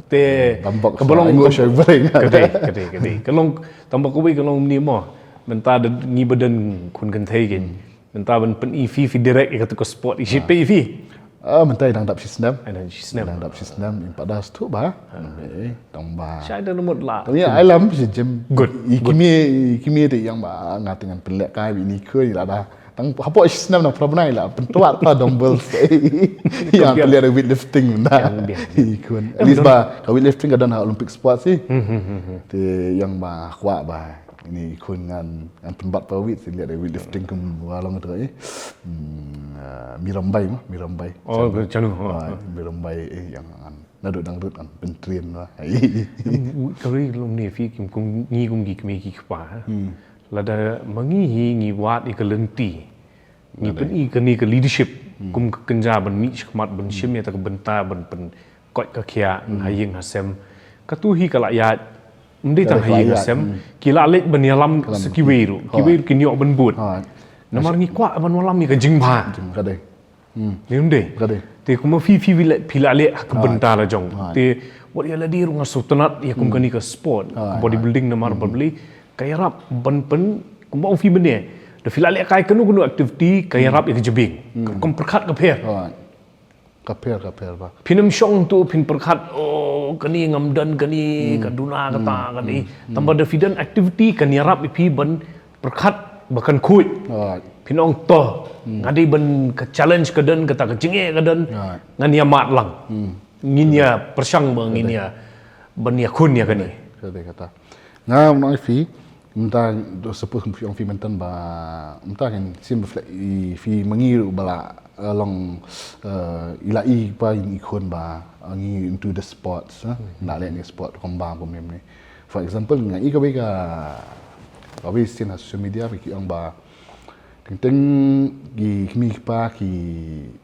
te ka ba long. Ka dei, ka dei, ka dei. Ka long tang ba kawei ka long ni mo. Mynta da ngi ba don khun kynthei kin. Mynta ban pyni phi, phi direct ïa katu ka sport, i shit phi. Ah, mynta i dang dap shi snem. I dang shi snem. I dang dap shi snem, im pat da sdang ba. Eh, tang ba. Shai da mut la. Tang ïa, ai lam shi gym. Good. I kmie, i kmie te ïa ba nga te ngan pynlehkai bad ini khun, i la da. Tang hapoh shi snem nang pynbna i la pyntwad pa dumbbells. Ïa pynleh weightlifting na. I khun. At least ba ka weightlifting ka don ha Olympic sports hi. Te ïa ba kwah ba ini khun ngan, ngan pynbat pa weight, leh da weightlifting kum ba long tu, eh. Hmm, ah, Mirambai mo, Mirambai. Oh, chanu. Ah, Mirambai, eh, ïa ngan. Naduh dang dut ngan pyntrain ba. Ka ri lum ni phi kum, kum ngi kum ki kmie ki kpa. Lada ma ngi hi ngi wad ïa ka lynti. Ngi pyni kane ka leadership kum ka kynja ban mih shakhmat ban shim ïa ta ka bynta ban pynkoit ka khiah ha ïing ha sem. Katu hi ka la ïaid, ym dei tang ha ïing ha sem, ki la leit ban ïalam sa kiwei ruh, kiwei ruh kin ïoh ban bud. Namar ngi kwah ban wallam ïa ka jingbha. Ka dei. Ni ym dei. Ka dei. Te kumba phi, phi la, phi la leh ha ka bynta la jong. Te wat ïa lade ruh nga sngewtynnat ïa kum kane ka sport, bodybuilding namar ba balei ka ïarap ban pyn, kumba ong phi mynne. Da phi la lehkai kano kano activity ka ïarap ïa ka jabieng. Ka rukom pyrkhat ka pher. Ka pher, ka pher ba. Phin ym shong tu phin pyrkhat, oh, kane ngam don kane, ka duna kata kane. Tangba da phi don activity kan ïarap ïa phi ban pyrkhat ba kan khuid. Phin ong to. Nga dei ban ka challenge ka don, kata ka jingeh ka don. Ngan ïa mad lang. Ngin ïa pyrshang ba ngin ïa ban ïakhun ïa kane. Ka dei kata. Nga ong ïa phi, mynta, suppose kum phi ong phi mynta ba, mynta kan sim ba phi, phi ma ngi ruh ba la, eh, long, eh, i la i pa i khun ba, eh, ngi into the sports, eh, na leh ni sport kum ba kum ni. For example, nga i kawei ka, kawei sien ha social media ba ki ong ba, teng teng ki kmie ki kpa ki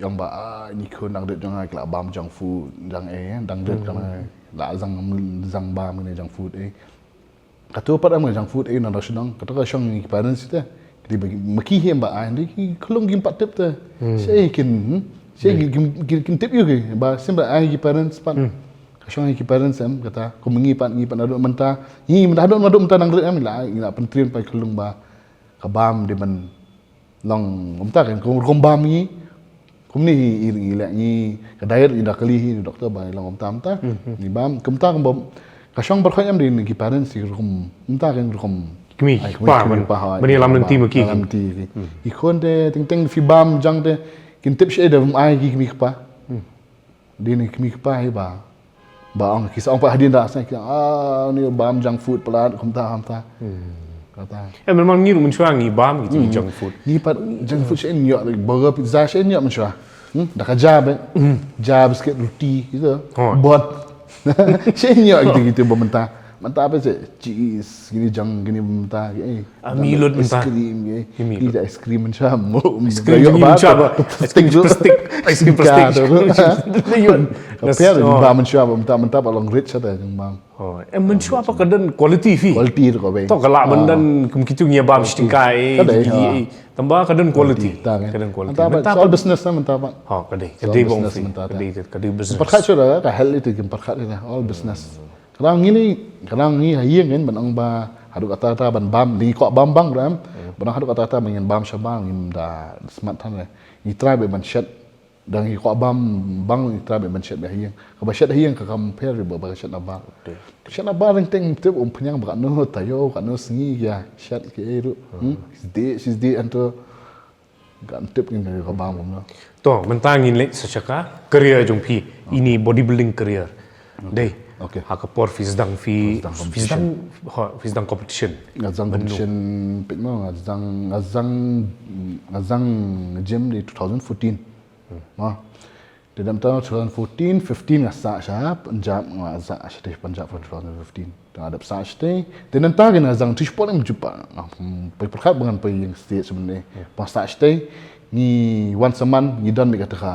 ong ba, ah, ini khun dang dut jong nga ki la bam junk food, jong eh, dang dut jong nga la zang, zang bam kine junk food eh. Katu pat em ka junk food eh, na da shnong, katu ka shong ki parents te. Ki ba ma ki hi em ba ai, ki khlung kim pat tip te. Sa eh kin, hmm? Shi ki, ki, ki, ki tip ïa ki ba shisha ai ki parents pat. Ka shong ai ki parents em kata. Kum ngi pat, ngi pat naduh mynta. Ngi mynta naduh, naduh mynta nang rit em la, ngi la pyntrien pat ka lung ba ka bam dei ban long kumta kan, kum, kum bam ngi. Kumne i, i, i leh ngi ka diet i da kylli hi doctor ba long kumta kumta. Ngi bam kumta kum bam. Ka shong baroh em dei ki parents ki rukom kumta kan rukom. Kmie, ai, kmie, pa, kmie, ban, pa, ha, ban ïalam lynti ma ki. Ïalam lynti ki. Ki khun te teng teng phi bam jang te kin tip shi da bam ai ki kmie ki pa. Dei ne kmie ki pa hi ba. Ba ong ki sa ong pa hadien da sa ki, ah, ni bam junk food palat kumta kumta. Kata. Eh, memang ngi ruh mynshuwa ngi bam ki junk food. Ngi pat junk food shen ïoh, like, burger, pizza shen ïoh mynshuwa. Hmm? Da ka ja be. Ja biscuit, roti gitu. Bot. Shen ïoh gitu gitu ba mynta. Mynta apa sih? Cheese, gini junk, gini mynta. Eh. Ah, mi lut mynta. Ice cream, eh. Ki mi lut. Ice cream mynshuwa mo. Ice cream jong ngi mynshuwa ba. Plastik, plastik. Ice cream plastik. Ka pher ba mynshuwa ba mynta, mynta ba long rich ata jong bam. Oh, eh, mynshuwa ba ka don quality phi. Quality ruh ka bei. To ka lah ban don kum kitu ngi bam shi tyngka. Ka dei. Tang ba ka don quality. Ka don quality. Mynta ba all business na mynta ba. Ha, ka dei. Ka dei ba ong phi. Ka dei, ka dei business. Pyrkhat shuh da ka health itu ki pyrkhat ita all business. Ka dang ngi ni, ka dang ngi ha ïing ngin ban ong ba haduh katta katta ban bam, dei kwah bam bang ruh em. Ban ong haduh katta katta ban ngin bam sha bam ngim da smat than re. Ngi try beit ban shet, dang ngi kwah bam bang ngi try beit ban shet beit ha ïing. Kaba shet ha ïing ka kam pher beit ba ka shet na bar. Shet na bar teng teng tip um pynïang ba katno taïew, katno sngi ïa shet ki ei ruh. Hmm? Shisdei, shisdei anto. Kan tip ngin ka bam kumno. To, mynta ngin leit sa sha ka career jong phi. Ini bodybuilding career. Dei. Okay. Ha ka por phi sdang phi, phi sdang, ha, phi sdang competition. Nga sdang competition peit mo, nga sdang, nga sdang, nga sdang gym dei two thousand fourteen. Mo. Te dang ta two thousand fourteen, fifteen nga sah sha Punjab, nga sah sha Punjab for two thousand fifteen. Te nga dep sah shatei. Te nangta kein nga sdang, tishpon em jupa. Nga, hmm, pyrkhat ba ngan poi ïing state sha mynne. Ba sah shatei. Ngi once a month ngi don beit kata ka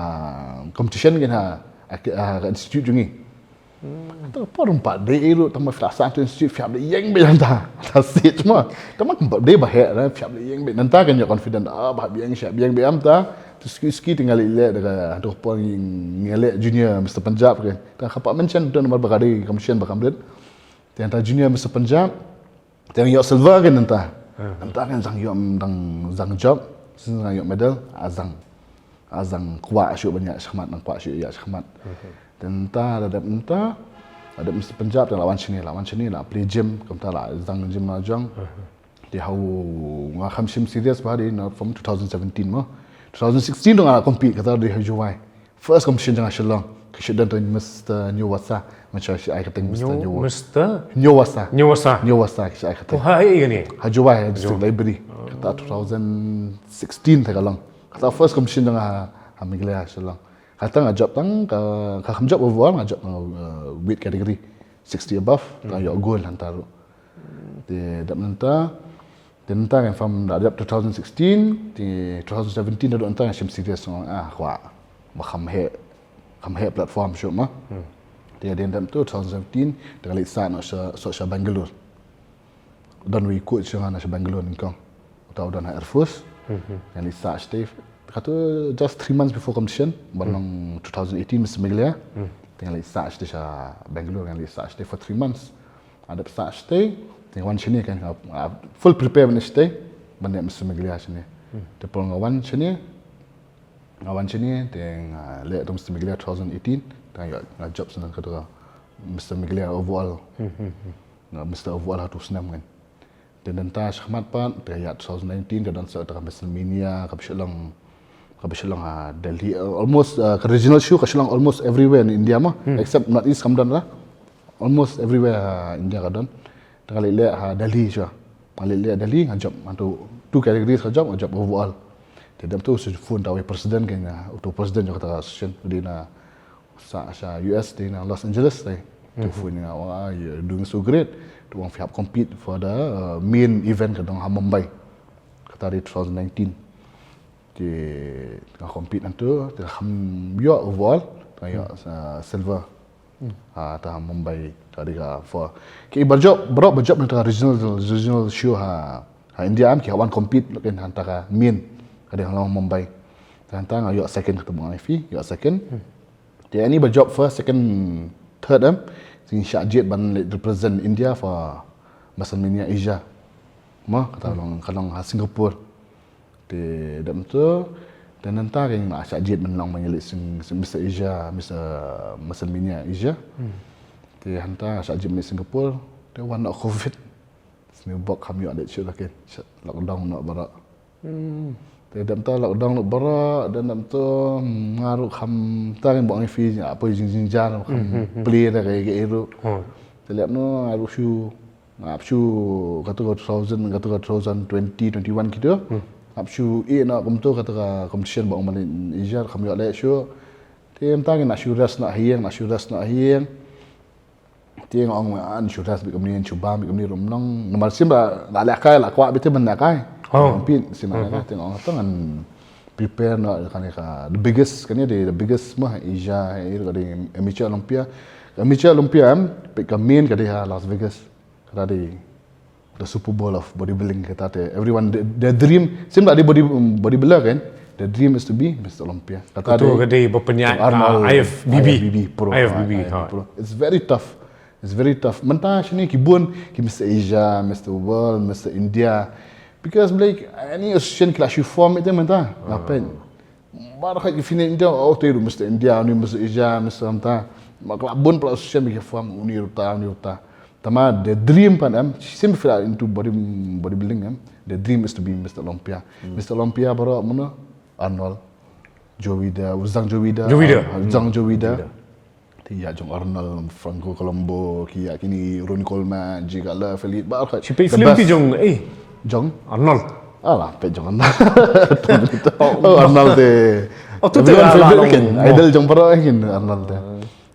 competition kein ha, ha, ha institute jong ngi. Kata ka por ym pat dei ruh tang ba phi la sah to institute phi hap da ïeng beit nangta. Ta stage mo. Tang ba ym pat dei ba heh, phi hap da ïeng beit. Nangta kein ïoh confident. Ah, ba hap ïeng, sha ïeng beit nangta. To ski ski te nga leit leh da ka, to ka por ngi leh junior Mister Punjab kein. Ta ka pa mention to namar ba ka dei competition ba kam rit. Te nangta junior Mister Punjab. Te nga ïoh silver kein nangta. Nangta kein sdang ïoh, sdang, sdang job, sdang ïoh medal, ah sdang, ah sdang kwah shuh ban ïa shakhmat, sdang kwah shuh ïa shakhmat. Te nangta da dep nangta, da dep Mister Punjab te la wan shane, la wan shane, la plie gym, kumta la sdang gym la jong. Te ha u nga kham shim serious ba dei na from two thousand seventeen mo. Two thousand sixteen ruh nga la compete kata dei ha Jowai. First competition jong nga ha Shillong. Ka shu don tang Mister New Wasa. Mynshuwa shi ai kyrteng Mister New Wasa. New Wasa. New Wasa. New Wasa ki shu ai kyrteng. Oh, ha ei kane? Ha Jowai, ha District Library. Kata two thousand sixteen te ka long. Kata first competition jong nga ha, ha Meghalaya ha Shillong. Kata nga jop tang, ka, ka kham jop overall, nga jop tang, uh, weight category sixty above, tang ïoh gold hangta ruh. Te dep nangta, Te nangta kein from da dep two thousand sixteen, te two thousand seventeen da dep nangta nga shim serious nga, ah, kwah ba kham heh, kham heh platform shuh mo. Te da dep two thousand seventeen te nga leit sah noh sha, sah sha Bangalore. Don uwei u coach jong nga na sha Bangalore nyngkong. Uta u don ha Air Force. Nga leit sah shatei. Katu just three months before competition, ban long two thousand eighteen Mister Meghalaya. Te nga leit sah shatei sha Bangalore, nga leit sah shatei for three months. Nga dep sah shatei, te nga wan shane kein, nga, nga full prepare ban shatei, ban leh Mister Meghalaya shane. Te por nga wan shane, nga wan shane, te nga leh to Mister Meghalaya two thousand eighteen, te nga, nga jop sha kata ka Mister Meghalaya overall. Nga Mister Overall ha utu u snem kein. Te nangta shakhmat pat, te ïa two thousand nineteen, ka don sa kata ka Mister Mania, kaba shu long, kaba shu long ha Delhi, uh, almost, uh, ka regional show, ka shu long almost everywhere in India mo, except North East kam don la. Almost everywhere ha India ka don. Te nga leit leh ha Delhi shuwa. Nga leit leh Delhi nga jop, nga tu, two categories nga jop, nga jop overall. Te dep tu shu phone da uwei president kein, utu u president jong kata ka association, u dei na sah sha U S, u dei na Los Angeles te. Te u phone ïa nga, "Wow, you're doing so great." Te u ong phi hap compete for the, uh, main event ka don ha Mumbai. Kata dei two thousand nineteen. Te nga compete hangtu, te kham ïoh overall, te nga ïoh, uh, silver. Ah, ta Mumbai, ta dei ka for. Ki ba jop, baroh ba jop na kata ka regional, regional show ha, ha India em, ki hap wan compete, kein hangta ka main, ka dei ha Mumbai. Hangta nga ïoh second, kata ba nga ong ïa phi, ïoh second. Te ani ba jop first, second, third em, sngewsih jied ban leit represent India for WrestleMania Asia. Mo, kata long, ka long ha Singapore. Te dep tu, te nangta ka ïa nga sngewsih jied ban long ban leit sing, sing Mister Asia, Mister WrestleMania Asia. Te hangta sngewsih jied ban leit Singapore, te wan noh covid. Sngewbok kam ïoh leit shuh, lockdown noh baroh. Te dep tu lockdown noh baroh, dep tu nga ruh kam, ta kan bok ngi fi, apa jing jing jar kam play da ka ka eru. Te lep no nga ruh shu, nga shu kata ka two thousand, kata ka two thousand twenty, twenty-one gitu. Nga shu i na kumtu kata ka competition ba ong ban Asia kam ïoh leit shuh. Te mynta ngi na shu rest na hiang, na shu rest na hiang. Te nga ong, ah, ngan shu rest bit kumne, ngan shu bam bit kumne ruh ym nang. Namar shim ba la lehkai, la kwah bit te ban lehkai. Pit shim la lehkai, te nga ong to ngan prepare noh kane ka the biggest, kane the, the biggest mo Asia, eh, ka dei Amateur Olympia. Amateur Olympia em, peit ka main ka dei ha Las Vegas. Ka dei the Super Bowl of bodybuilding, kata te everyone the, the dream, shim la dei body, bodybuilder kan, the dream is to be Mister Olympia. Kata te ka dei ba pynïaid, Arnold, ah, I F B B. I F B B Pro. I F B B, ah, I F B B ha. Pro. It's very tough. It's very tough. Mynta shane ki bun, ki Mister Asia, Mister World, Mister India. Because like any association ki la shu form ïa te mynta. Nga peit. Baroh ki finish India, oh, te ruh Mister India, uni Mister Asia, Mister mynta. Ma ka la bun pat la association ba ki form, uni ruh ta, uni ruh ta. Tangba the dream pat em, shim phi la into body, bodybuilding em. The dream is to be Mister Olympia. Mister Olympia baroh mano, Arnold. Joe Weider, Zhang Joe Weider. Joe Weider. Ah, Zhang Joe Weider. Te ïa jong Arnold, Franco Columbu, ki ïa kine Ronnie Coleman, Jake Haller, Philippe, baroh. Shi peit film phi jong, eh? Jong? Arnold. Alah, peit jong Arnold. Oh, Arnold te. Oh, tu te everyone favorite kan. Idol jong baroh kan Arnold te.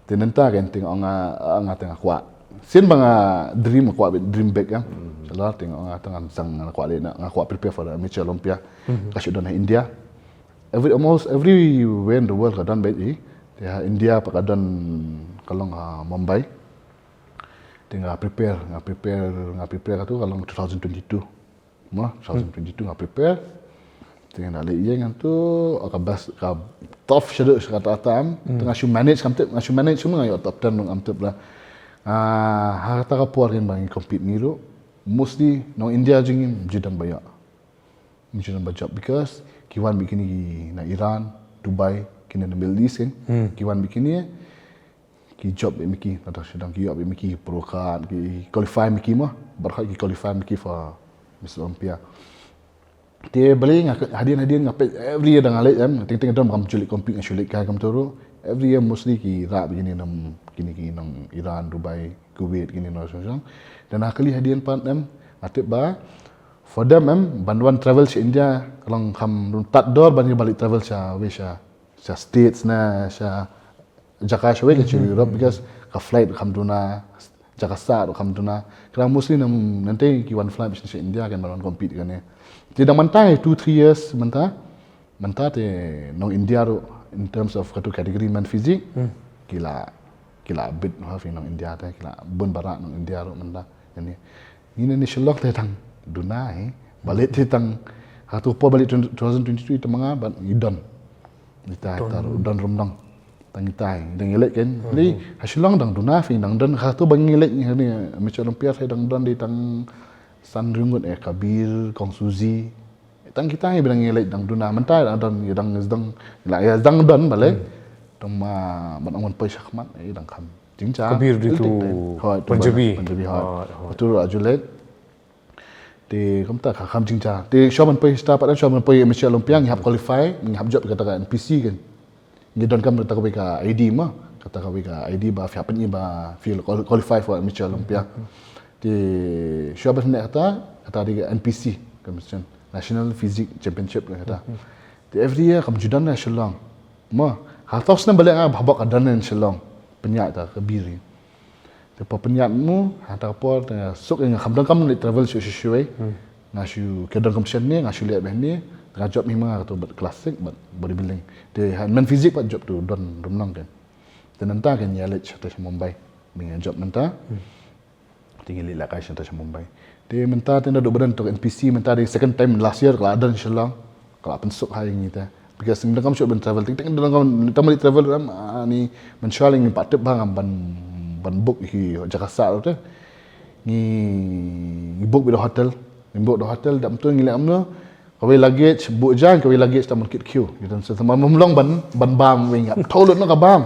Te nangta kan te nga, nga te nga kwah. Sien ba nga dream, kwah bit dream big kan. Shalor te nga, nga te nga sdang nga kwah leh, nga kwah prepare for the Amateur Olympia. Ka shu don ha India. Every, almost everywhere in the world ka don beit hi. Te ha India pat ka don, ka long ha Mumbai. Te nga prepare, nga prepare, nga prepare katu ka long two thousand twenty-two. Mo, two thousand twenty-two nga prepare. Te nga leit ïeng katu, ka best, ka tough shaduh sha kata ka tam. Te nga shu manage kam tip, nga shu manage kumno nga ïoh top ten ruh ngam tip lah. Ah, ha kata ka por kan ba ngi compete ngi ruh. Mostly nong India jong ngi ym ju don ba ïoh. Ym ju don ba jop because ki wan beit kine ki na Iran, Dubai, kine na Middle East kan. Ki wan beit kine, ki jop beit ma ki, nata shu dang ki ïoh beit ma ki pro card, ki qualify ma ki mo. Baroh ki qualify ma ki for Miss Olympia. Te balei nga hadien hadien nga peit every year da nga leit em, teng teng don ba kam ju leit compete nga shu leit kai kumtu ruh. Every year mostly ki rah beit kine na kine ki nong Iran, Dubai, Kuwait, kine nong shong shong. Da nga kylli hadien pat em, nga tip ba for them em, ban wan travel sha India, ka long kham tad dor ban ïa ban leit travel sha wei sha, sha States ne sha jaka shawei kan sha Europe because ka flight kham duna, jaka sah ruh kham duna. Kata mostly nang nangtei ki wan flight sha India kan ban wan compete kane. Te dang mynta two three years mynta, mynta te nong India ruh in terms of katu category men physique, ki la, ki la bit ha phi nong India te, ki la bun ba rah nong India ruh mynta. Kane. Ngi na ne Shillong te tang duna hi. Balei te tang ha tu por balei two thousand twenty-three te ma nga bad ngi don. Ngi ta, ta don rum dang. Tang ngi ta hi. Dang ngi leit kan. Lei ha Shillong dang duna phi dang don ha tu ba ngi leit ngi ni Amateur Olympia te dang don dei tang san ring ngut eh Kabir, Kong Suzy. Tang kita hi ba dang ngi leit dang duna mynta dang don ngi dang dang la ïa dang don balei. Tang ma ban ong ban poi shakhmat eh dang kham. Jingcha. Kabir dei tu Punjabi. Punjabi hoi. Hoi, hoi. Tu aju leit. Te kumta ka kham jingcha. Te shuwa ban poi sha pat shuwa ban poi Amateur Olympia ngi hap qualify, ngi hap jop kata ka N P C kan. Ngi donkam kata kawei ka I D ma, kata kawei ka I D ba phi hap pyni ba phi qual-, qualify for Amateur Olympia. Te shuwa ban pyni kata, kata dei ka N P C, ka National Physique Championship kata. Te every year kam ju don na Shillong. Ma, ha tok snem balei nga ba bok ka don na Shillong. Pynïaid ta ka biri. Te pa pynïaid mo, ha ta ka por te nga suk nga kham donkam leit travel shu shu shu eh. Nga shu ka don competition ne, nga shu leit beh ne, nga jop mi ma nga tu bad classic bad bodybuilding. Te ha men physique pat jop tu don rum nang kan. Te nangta kan ïa leit sha ta sha Mumbai. Ngi jop nangta. Te ngi leit la kai sha ta sha Mumbai. Te mynta te na do ba don tu N P C mynta dei second time last year ka la don Shillong. Ka la pynsuk ha ngi te. Because ngim donkam shuh ban travel teng teng, donkam tang ban travel ram, ani mynshuwa lei ngim pat tip ba ngam ban, ban book hi jaka sah ruh te. Ngi, ngi book beit da hotel, ngi book da hotel, dap tu ngi leh kumno. Kawei luggage, book jan, kawei luggage tang ban kit queue. Utensil tang ban long ban, ban bam wei ngap. Thoh lut noh ka bam.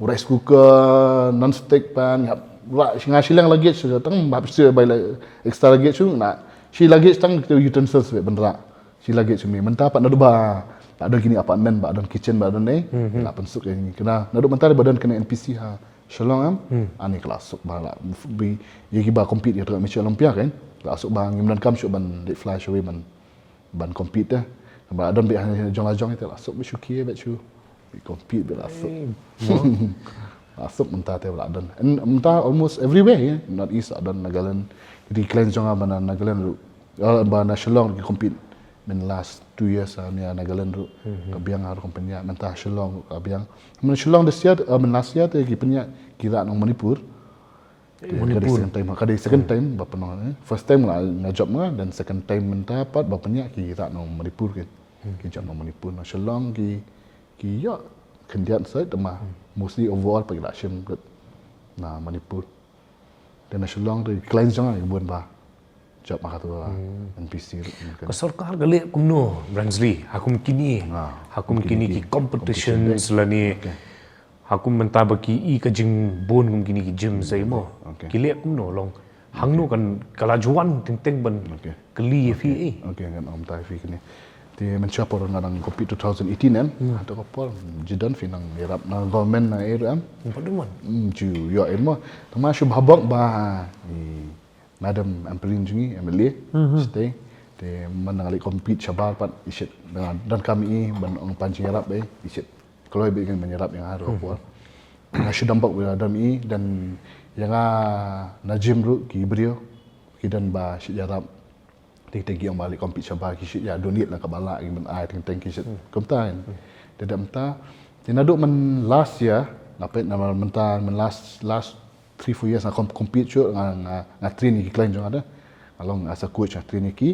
U rice cooker, non-stick pan, ngap. Rah, nga shiliang luggage, tang ba pisi bai la extra luggage shu, na. Shi luggage tang utensil shu ban rah. Shi luggage shu mi. Mynta pat naduh ba, ba don kine apartment, ba don kitchen, ba don ne. La pynsuk ïa ngi kane. Naduh mynta ba don kane N P C ha Shillong em. Ani ka la suk ba la, bi, ïa ki ba compete ïa ka Michi Olympia kan. La suk ba ngim donkam shuh ban leit fly shawei ban, ban compete te. Ba don beit ha jong la jong te la suk beit shu khie beit shu. Bi compete beit la suk. La suk mynta te la don. And mynta almost everywhere, yeah. North East la don, Nagaland. Ki khlaiñ jong nga ba na Nagaland ruh. Uh, ba na Shillong ki compete. Mynta last two years, uh, ïa Nagaland ruh. Ka biang, uh, ruh ka pynïaid. Mynta Shillong ruh ka biang. Mynta Shillong this year, uh, mynta last year te ki pynïaid ki rah nong Manipur. Te ka dei second time, ka dei second time ba pynlong, eh. First time nga, nga jop nga, then second time mynta pat ba pynïaid ki rah nong Manipur ki. Ki jop nong Manipur, nong Shillong ki, ki ïoh khyndiat sait, te ma mostly overall pat ki la shim lut na Manipur. Te na Shillong te khlaiñ jong nga ki bun ba jop ma katu ka N P C ruh. Ka sorkar ka leh kumno, Brensley, ha kum kine, ha kum kine ki competitions lane, ha kum mynta ba ki i ka jingbun kum kine ki gym sa i mo. Ki leh kumno long. Hangno kan ka la juan teng teng ban kylli ïa phi eh. Okay, ngan ong tai phi kine. Te mynshuwa por nga dang compete two thousand eighteen em. Hato ka por, mm, ju don phi nang ïarap na government na ei ruh em. Ba don. Mm, ju ïoh ei mo. Tang ma shu bha bok ba i Madam Ampareen jong ngi, M L A. Stay. Te man nga leit compete shabar pat i shit. Nga donkam i ban ong pan jingïarap eh, i shit. Kloi beit kan ban ïarap ïa nga hato ka por. Nga shu dam bok ba dam i, then ïa nga na gym ruh ki briew ki don ba shit ïarap. Teng teng ki ong ba leit compete shabar ki shit ïa donate na ka ba lah ki ban ai teng teng ki shit. Kumta kan. Te da mynta. Te naduh man last year, nga peit na mynta, man last, last three, four years nga com-, compete shuh, nga, nga, nga train ïa ki khlaiñ jong nga da. Nga long as a coach nga train ïa ki.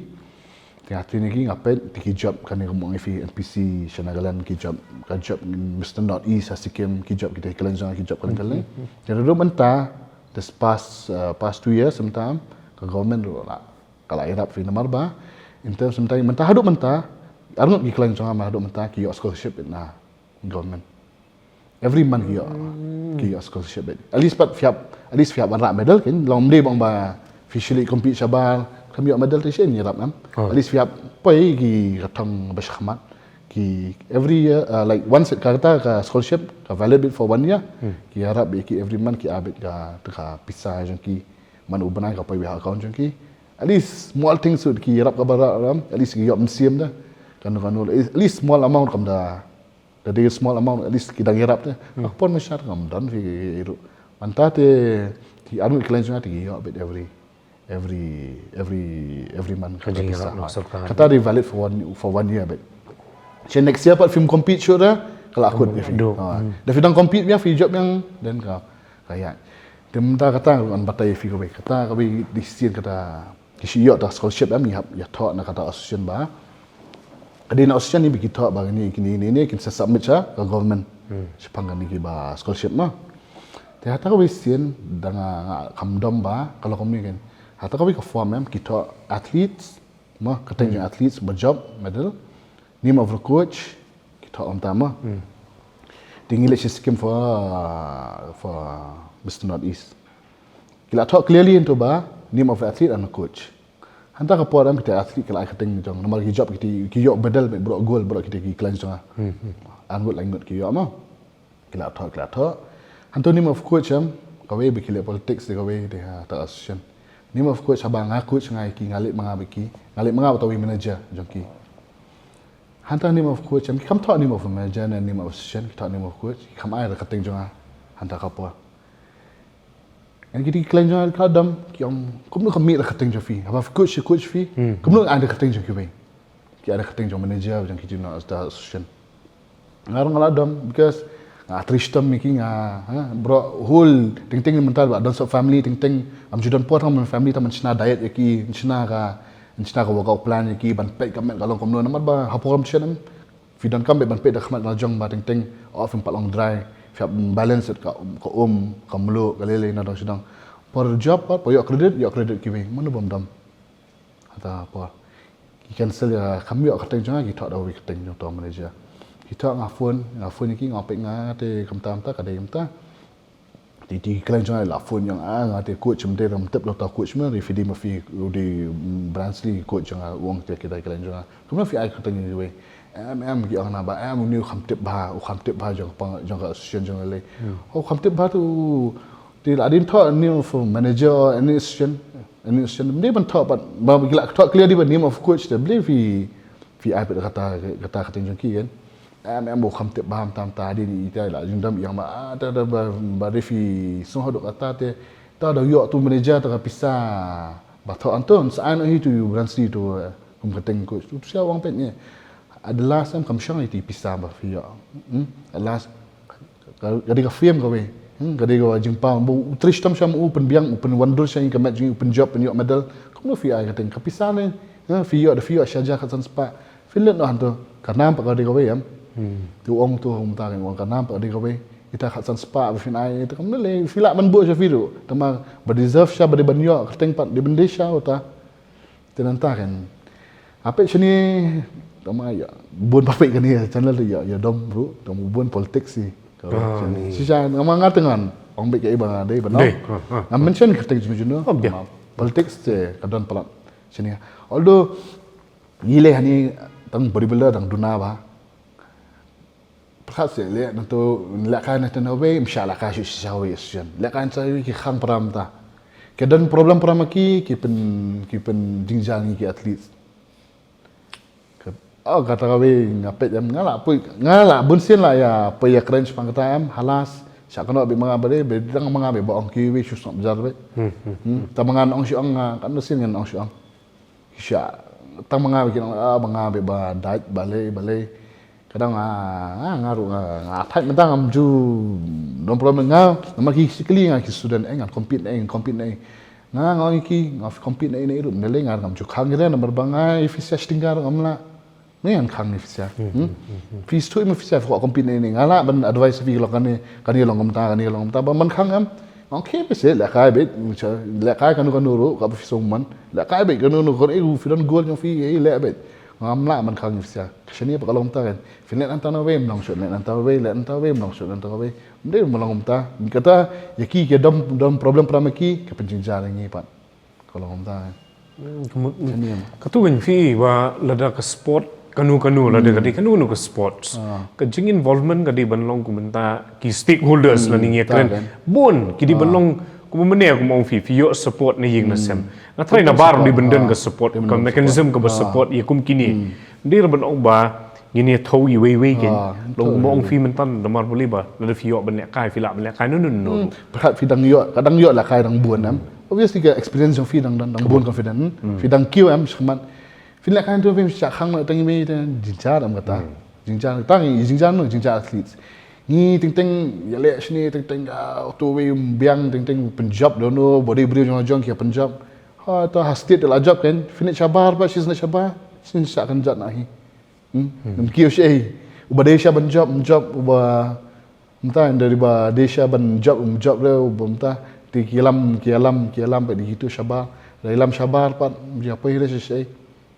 Te nga train ïa ki nga peit te ki jop kane ka mong ïa phi N P C sha Nagaland ki jop, ka jop Mister North East ha Sikkim ki jop kita ki khlaiñ jong nga ki jop kane kane. Te naduh mynta, this past, uh, past two years mynta ka government ruh la ka la ïarap phi namar ba in terms mynta, mynta haduh mynta arngut ki khlaiñ jong nga haduh mynta ki ïoh scholarship na government. Every month ki ïoh, ki ïoh scholarship beit. At least pat phi hap, at least phi hap ban rah medal kan, long ym dei bang ba phi shu leit compete shabar kam ïoh medal te shen ïarap em. At least phi hap poi ki ka thong ba shakhmat ki every year, uh, like once ka, kata ka scholarship ka valid beit for one year. Ki ïarap beit ki every month ki ai beit ka, ka pisa jong ki, man u bnai ka poi beit ha account jong ki. At least small things ruh ki ïarap kaba rah ram, at least ki ïoh mynsiem da. Kano kano, at least small amount kam da, da dei small amount, at least ki dang ïarap te. Ka por mynshuwa ngam don phi ruh. Mynta te ki arngut ki khlaiñ jong nga te ki ïoh beit every, every, every, every month. Ka jingïarap na sorkar. Kata dei valid for one, for one year beit. Shen next year pat phim compete shuh da, ka la kut ïa phi. Da phi dang compete ïa phi jop ïa, then ka, ka ïa. Te mynta kata ngan batai ïa phi kawei, kata kawei dei sien kata ki shu ïoh ta scholarship em, ïa, ïathoh na kata association ba. Ka dei na association ne ba ki thoh ba kine, kine, kine, kine kin sa submit sha ka government. Shaphang kane ki ba scholarship ma. Te hata kawei sien da nga, nga kam dom ba ka la kumne kan. Hata kawei ka form em ki thoh athletes ma, ka teng jong athletes ba jop medal. Name of the coach ki thoh kumta ma. Te ngi leit sha Sikkim for, for Mister North East. Ki la thoh clearly into ba name of athlete and coach. Hanta ka por em kita athlete ki la ai ka teng jong namar ki jop kita ki ïoh medal beit baroh gold baroh kita ki khlaiñ jong nga. Arngut laingut ki ïoh ma. Ki la thoh, ki la thoh. Hanta name of coach em, kawei ba ki leh politics de kawei de ha ta association. Name of coach haba nga coach nga ïa ki, nga leit ma nga bad ki, nga leit ma nga bad uwei manager jong ki. Hanta name of coach em, ki kam thoh name of manager ne name of association, ki thoh name of coach, ki kam ai da ka teng jong nga hanta ka por. Ngan kiti ki khlaiñ jong nga ki la dom, ki ong, kumno ka mih da ka teng jong phi. Haba coach, coach phi, kumno ai da ka teng jong kiwei. Ki ai da ka teng jong manager, jong kiti na association. Nga ruh nga la dom, because nga trei shitom ïa ki nga, ha, bro, whole, teng teng mynta ba don sop family, teng teng, ngam ju don por tang ban family, tang ban shna diet ïa ki, shna ka, shna ka workout plan ïa ki, ban peit ka met ka long kumno, namar ba ha por competition em, Phi donkam beit ban peit da khmat la jong ba teng teng, oh, phim pat long dry, phi hap balance ka, ka um, ka mluh, ka lei lei na dong sha dong. Por job pat, por ïoh credit, ïoh credit kiwei, mano bym dom. Hata por ki cancel ïa, kam ïoh kyrteng jong nga, ki thoh da uwei kyrteng jong uto u manager. Ki thoh, nga phone, nga phone ïa ki, nga peit, nga te kumta kumta, ka dei kumta. Te, te khlem jong nga la phone jong nga, nga te coach mynta, ym tip la uta u coach ma, referee ma phi, u dei, mm, Bransley coach jong nga, u ong te, kita khlem jong nga. Kumno phi ai kyrteng ïa uwei? Em, em, ki ong na ba, em, une u kham tip bha, u kham tip bha jong ka pang, jong ka association jong nga lei. Hmm. U kham tip bha te, te la dei ban thoh name of manager, any association, any association. Ym dei ban thoh pat, ba ki la thoh clear dei ba name of coach te, balei phi, phi ai pat kata, kata kyrteng jong ki kan. Em, em, u kham tip bha mynta mynta, dei ni ita la jingdam ïa nga, ah, ta, ta, ba, ba referee sngewthuh kata te, ta da ïoh tu manager ta ka pisa. Ba thoh, anto sa ai noh hi tu u Bransley tu, eh, kum kyrteng coach. Tu sia wang peit ne. At the last em kam shong ïa tu pisa ba phi ïoh. Hmm? At last ka, ka dei ka fame kawei. Hmm? Ka dei ka jingpang. Ba u trei shitom sham, u pynbiang, u pynwandur sha ïing ka met jong ngi, u pynjop, pynïoh medal. Kumno phi ai kyrteng, ka pisa ne? Ha, phi ïoh da phi ïoh shi hajar khatsan spah. Phin leit noh hangto, ka nam pat ka dei kawei em. Hmm. Te u ong tu, u mynta ka ong ka nam pat ka dei kawei. Ita khatsan spah ba phin ai, ita kam lei lei, phi lah ban buh sha phi ruh. Tangba ba deserve sha, ba dei ban ïoh kyrteng pat, dei ban dei sha uta. Te nangta kan. Nga peit shane, tangba ïa bun ba peit kane channel te ïa, ïa dom ruh, tangba bun politics hi. Ah, ni. Shisha nga ma nga tyngan, ong beit kaei ba nga dei ban ong. Dei, ha, ha. Nga mention kyrteng jong jong. Oh, biang. Politics te ka don palat. Shane. Although ngi leh hani tang bodybuilder dang duna bha. Pyrkhat seh leh nangto, lehkai nangto na wei, ym shah lehkai shuh sha wei association. Lehkai nangto wei ki khang para mynta. Ki don problem para ma ki, ki pyn, ki pynjynjar ngi ki athlete. Ka, oh, kata kawei nga peit em, nga la poi, nga la bun sien la ïa poi ïakren shaphang kata em, halas, shah kynnoh beit ma nga ba dei, beit dang ma nga beit ba ong kiwei shu sngap jar beit. Hmm, hmm. Hmm, tang ma nga ong shu ong nga, katno sien ngan ong shu ong. Sha, tang ma nga ba kin ong, ah, ma nga beit ba dait, balei, balei. Ka dang, ah, ah, nga ruh nga, nga thait mynta ngam ju don problem nga, namar ki kylli nga ki student eh, ngan compete eh, ngan compete eh. Nga, nga ong ïa ki, nga compete eh, eh ruh, mynta lei nga ngam ju khang ïa re, namar ba nga ïa phi sha shiteng ka ruh ngam lah. Ngan khang ïa phi sha. Hmm? Hmm, hmm, hmm. Phi shu ïa ma phi sha, phi kwah compete eh, eh. Nga lah ban advice phi long kane, kane long kumta, kane long kumta, ba man khang em. Nga ong khie phi seh, lehkai beit, lehkai kano kano ruh, kaba phi sngewman. Lehkai beit kano kano, kano eh, phi don goal jong phi, eh, leh beit. Ngam lah ban khang ïa phi sha. Ka shane pat ka long kumta kan. Phin leh nangta na wei, ym long shuh, leh nangta wei, leh nangta wei, ym long shuh, nangta wei. Ym dei ban long kumta. Kata, ïa ki, ki don, don problem para ma ki, ki pynjynjar ïa ngi pat. Ka long kumta. Hmm, ka mut, shane em. Katu kan phi ba lada ka sport, kano kano, lada ka dei kano kano ka sports. Ah. Ka jing involvement ka dei ban long kum mynta ki stakeholders, hmm, lane ngi ïakren. Bun, ki dei ban long, kumba mynne kumba ong phi, phi ïoh support na ïing na sem. Nga tharai nabar dei ban don ka support, ka mechanism kaba support ïa kum kine. Dei ban ong ba ngin ïa thew iwei iwei kein. Ah, long kumba ong phi mynta, namar balei ba lada phi ïoh ban lehkai, phi lah ban lehkai, no, no, no, no. Hmm. Pyrkhat phi dang ïoh, ka dang ïoh lehkai dang bun em. Obviously ka experience jong phi dang, dang, dang bun confident. Hmm. Phi dang kiew em shakhmat. Phi lehkai tu phi shah khang noh tang iwei te, jynjar em kata. Hmm. Jynjar tang, jynjar no, jynjar athletes. Ngi teng teng ïaleh shane teng teng, ah, uto uwei um biang teng teng pynjop dono, body briew jong jong ki pynjop. Ha, ta ha state la jop kein, phi leit shabar pat, shisha shabar, shisha kan jot na hi. Hmm? Hmm. Ym kiew shuh ei. Uba dei sha ban jop, um jop, uba mynta, ynda dei ba dei sha ban jop, um jop ruh, uba mynta, te ki ïalam, ki ïalam, ki ïalam pat dei kitu shabar. Da ïalam shabar pat, ym ju poi ruh shuh shuh ei.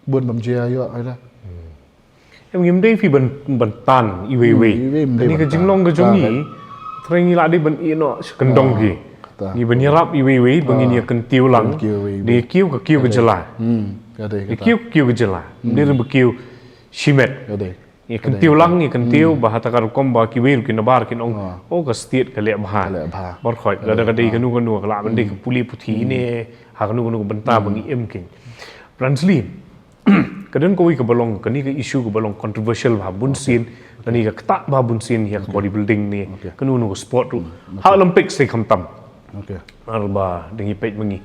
Bun bym ju ïoh ruh. Hmm. Em, ngim dei phi ban, ban tan iwei iwei. Hmm, iwei ym dei ban tan. Kane ka jinglong ka jong ngi, tharai ngi lah dei ban ïeh noh sha kyndong phi. Kata. Ngi ban ïarap iwei iwei, ba ngin ïa kyntiew lang. Kyntiew iwei iwei. Dei kiew ka kiew ka jylla. Hmm, ka dei kata. Dei kiew ka kiew ka jylla. Hmm. Dei ruh ba kiew shimet. Ka dei. Ïa kyntiew lang, ïa kyntiew, hmm, ba ha ta ka rukom ba kiwei ruh kin nabar kin ong, ah, oh, ka state ka leh bha. Ka leh bha. Baroh khoit, lada ka dei kano kano, ka lah ban dei ka pule puthi ne, ha kano kano ka bynta ba ngi im kein. Bransley, ka don kawei kaba long, kane ka issue kaba long controversial bha bun sien, lane ka ktah bha bun sien ïa ka bodybuilding ne, kano kano ka sport ruh. Hmm, okay. Ha Olympics te khamtam. Okay. Namar ba dang ïa peit ma ngi.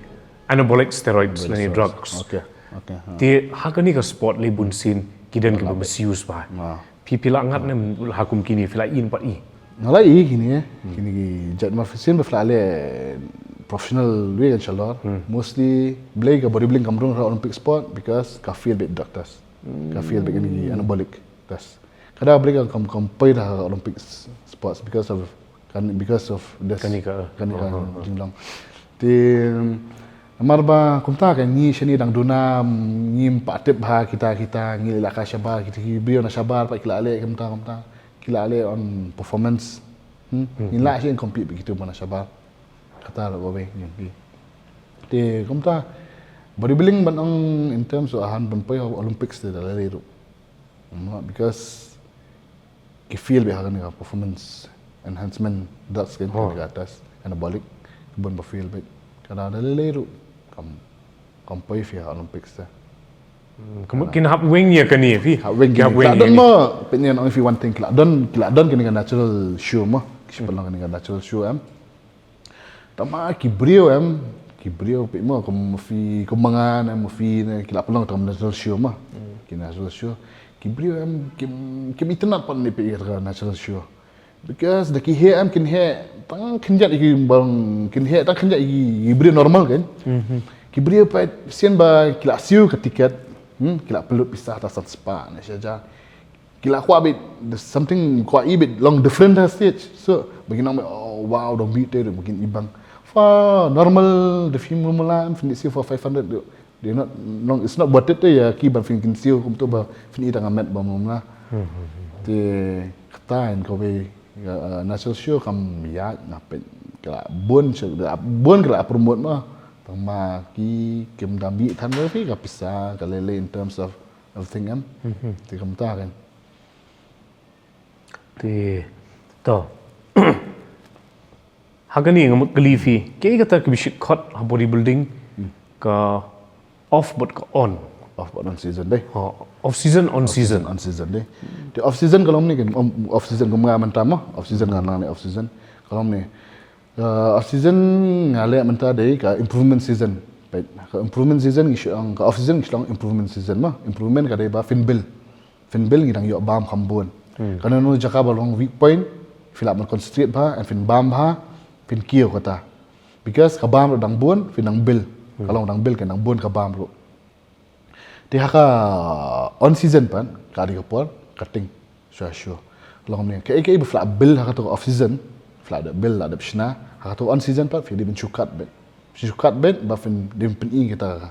Anabolic steroids lane drugs. Okay. Okay, ha. Te ha kane ka sport lei bun sien ki don kiba misuse bha. Phi, phi la ngat ne em ha kum kine, phi la ïohi pat i? Nga la ïohi kine, eh. Hmm. Kine ki jait ma phi sien ba phi la leh professional wei kan shalor. Hmm. Mostly balei ka bodybuilding kam rung ha Olympic sport because ka fail beit doctors. Hmm. Ka fail beit kine ki anabolic test. Ka da bri kam kam kam poi da Olympic s- sports because of kan because of this. Kane ka, uh, kane ka, uh, uh, uh, jinglong. Te namar ba kumta ka ngi shane dang duna, mm, ngim pat tip ha kita kita ngi la ka shabar kita ki briew na shabar pat ki la leh kumta kumta. Ki la leh on performance. Hmm? Hmm. Ngi la shu compete bad kito ba na shabar. Kata la ba wei ngi. Te kumta bodybuilding ban ong in terms of ahan ban poi Olympics te da leh ruh. Namar because ki fail bha ha kane ka performance enhancement drugs kan, oh, kane ka test anabolic, ki bun ba fail bha. Ka da lei lei ruh kam kam poi phi ha Olympics te. Hmm, kin hap weng ïa kane phi. Hap weng ïa kane. Ki la don mo, pynïa ong phi one thing, ki la don, ki la don kane ka natural show mo. Ki shu pynlong kane ka natural show em. Tangba ki briew em, ki briew phi mo, kum phi, kum ma nga ne, ma phi ne, ki la pynlong tang natural show mo. Hmm. Ki natural show. Ki briew em, kim, kim itynnad pat ne phi ïa ka natural show. Because da ki heh em kin heh tang khyndiat ïa ki bang, kin heh tang khyndiat ïa ki briew normal kan. Mhm. Ki briew pat sien ba ki la siew ka tiket. Hmm, ki la pynlut pisa ta san spah ne sha ja. Ki la kwah bit, there's something kwah i bit long different ha stage. So ba ki nang, oh wow, dang bit te ba kin i bang. Fa normal, da phi mala em phin siew for five hundred. They not, long, it's not worth it te ïa ki ban phin kin siew kumto ba phin i tang ha met ba mala. Hmm, hmm, hmm. Te kata in kawei, uh, natural show kam ïa na pyn ka la bun show, ka la bun ka la promote ma. Tangba ki kim da bit than ba phi ka pisa ka lei lei in terms of everything em. Hmm, hmm. Te kumta kan. Te to. Ha kane nga mut kylli phi, kaei kata ka bishit khot ha bodybuilding, hmm, ka off bad ka on. Off bad on season dei. Ha, off season, on season. Off season, on season dei. Te off season ka long ne kan, um, off season kum nga mynta mo, off season nga nang ne off season. Ka long ne. Uh, off season nga leh mynta dei ka improvement season. Peit, ka improvement season ngi shu ong, ka off season ngi shu ong improvement season mo. Improvement ka dei ba phin build. Phin build ngi dang ïoh bam kham bun. Hmm. Kano kano jaka ba long weak point, phi lah ban concentrate bha, and phin bam bha, phin kiew kata. Because ka bam ruh dang bun, phin dang build. Hmm. Ka long dang build kan dang bun ka bam ruh. Te ha ka on season pat, ka dei ka por cutting. Sure, sure. Long ne, kaei kaei ba phi lah build ha kato off season, phi lah dep build, lah dep shna, ha kato on season pat, phi dei ban shu cut beit. Shu cut beit, ba phin dei ban pyni kita ka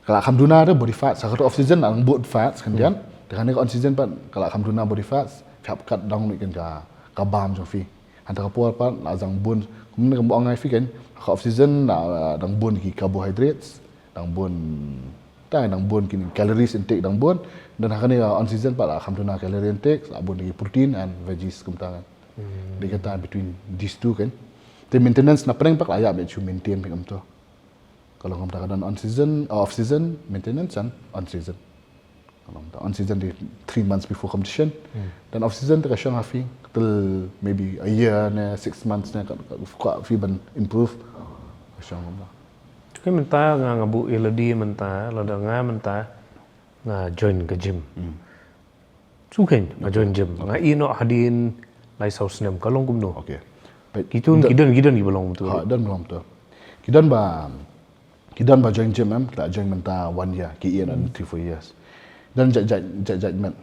Ka la kham duna te body fats, ha kato off season la dang bun fats khyndiat. Hmm. Te kane ka on season pat ka la kham duna body fats, phi hap kat dang ne kan ka, ka bam jong phi. Hangta ka por pat la dang bun, kumne kam ong ai phi kan, ha ka off season la dang bun ki carbohydrates, dang bun, ta dang bun ki calories intake dang bun, dan ha kane ka on season pat la kham duna calorie intake, la bun ki protein and veggies kumta kan. Hmm. Dei kata between these two kan. Te maintenance na pdeng pat la ïa beit shu maintain phi kumto. Ka long kumta ka don on season, uh, off season maintenance and on season. Ka long kumta on season dei three months before competition. Hmm. Then off season te ka shong ha phi till maybe a year ne six months ne ka, ka, ka phi ban improve. Ka shong kumta. Te mynta nga, nga buh ïa lade mynta, lada nga mynta nga join ka gym. Hmm. Shu kein, nga join gym. Okay. Nga ïeh noh hadien lai saw snem, ka long kumno? Okay. Ki don, ki don, ki don kiba long kumto. Ha, don ba long kumto. Ki don ba, ki don ba join gym em, ki la join mynta one year, ki ïeh noh three, four years. Don jait jait, jait jait met.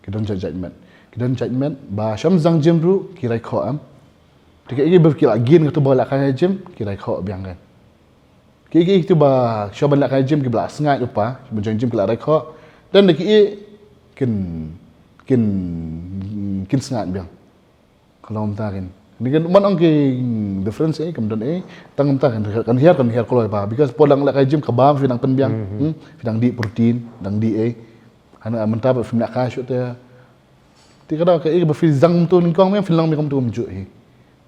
Ki don jait jait met. Ki don jait met ba sham zang gym ruh ki rai khoh em. Te kiei kiei ba ki la gain kato ba la kai gym, ki rai khoh biang kan. Kiei kiei kito ba shu ban leh kai gym kiba la sngaid u pa, ba join gym ki la rai khoh. Dan da kiei kin, kin, kin sngaid biang. Ka long kumta kan. Ni kan man ong ki difference eh, kam don eh. Tang kumta kan, kan hiar, kan hiar kloi ba. Because por dang leh kai gym ka bam phi dang pynbiang. Hmm, hmm. Hmm? Phi dang dih protein, dang dih eh. Hana mynta ba phim leh kai shuh te. Te ka da ka eh ba phi zang kumto nyngkong me, phi long me kumto kumjuh hi.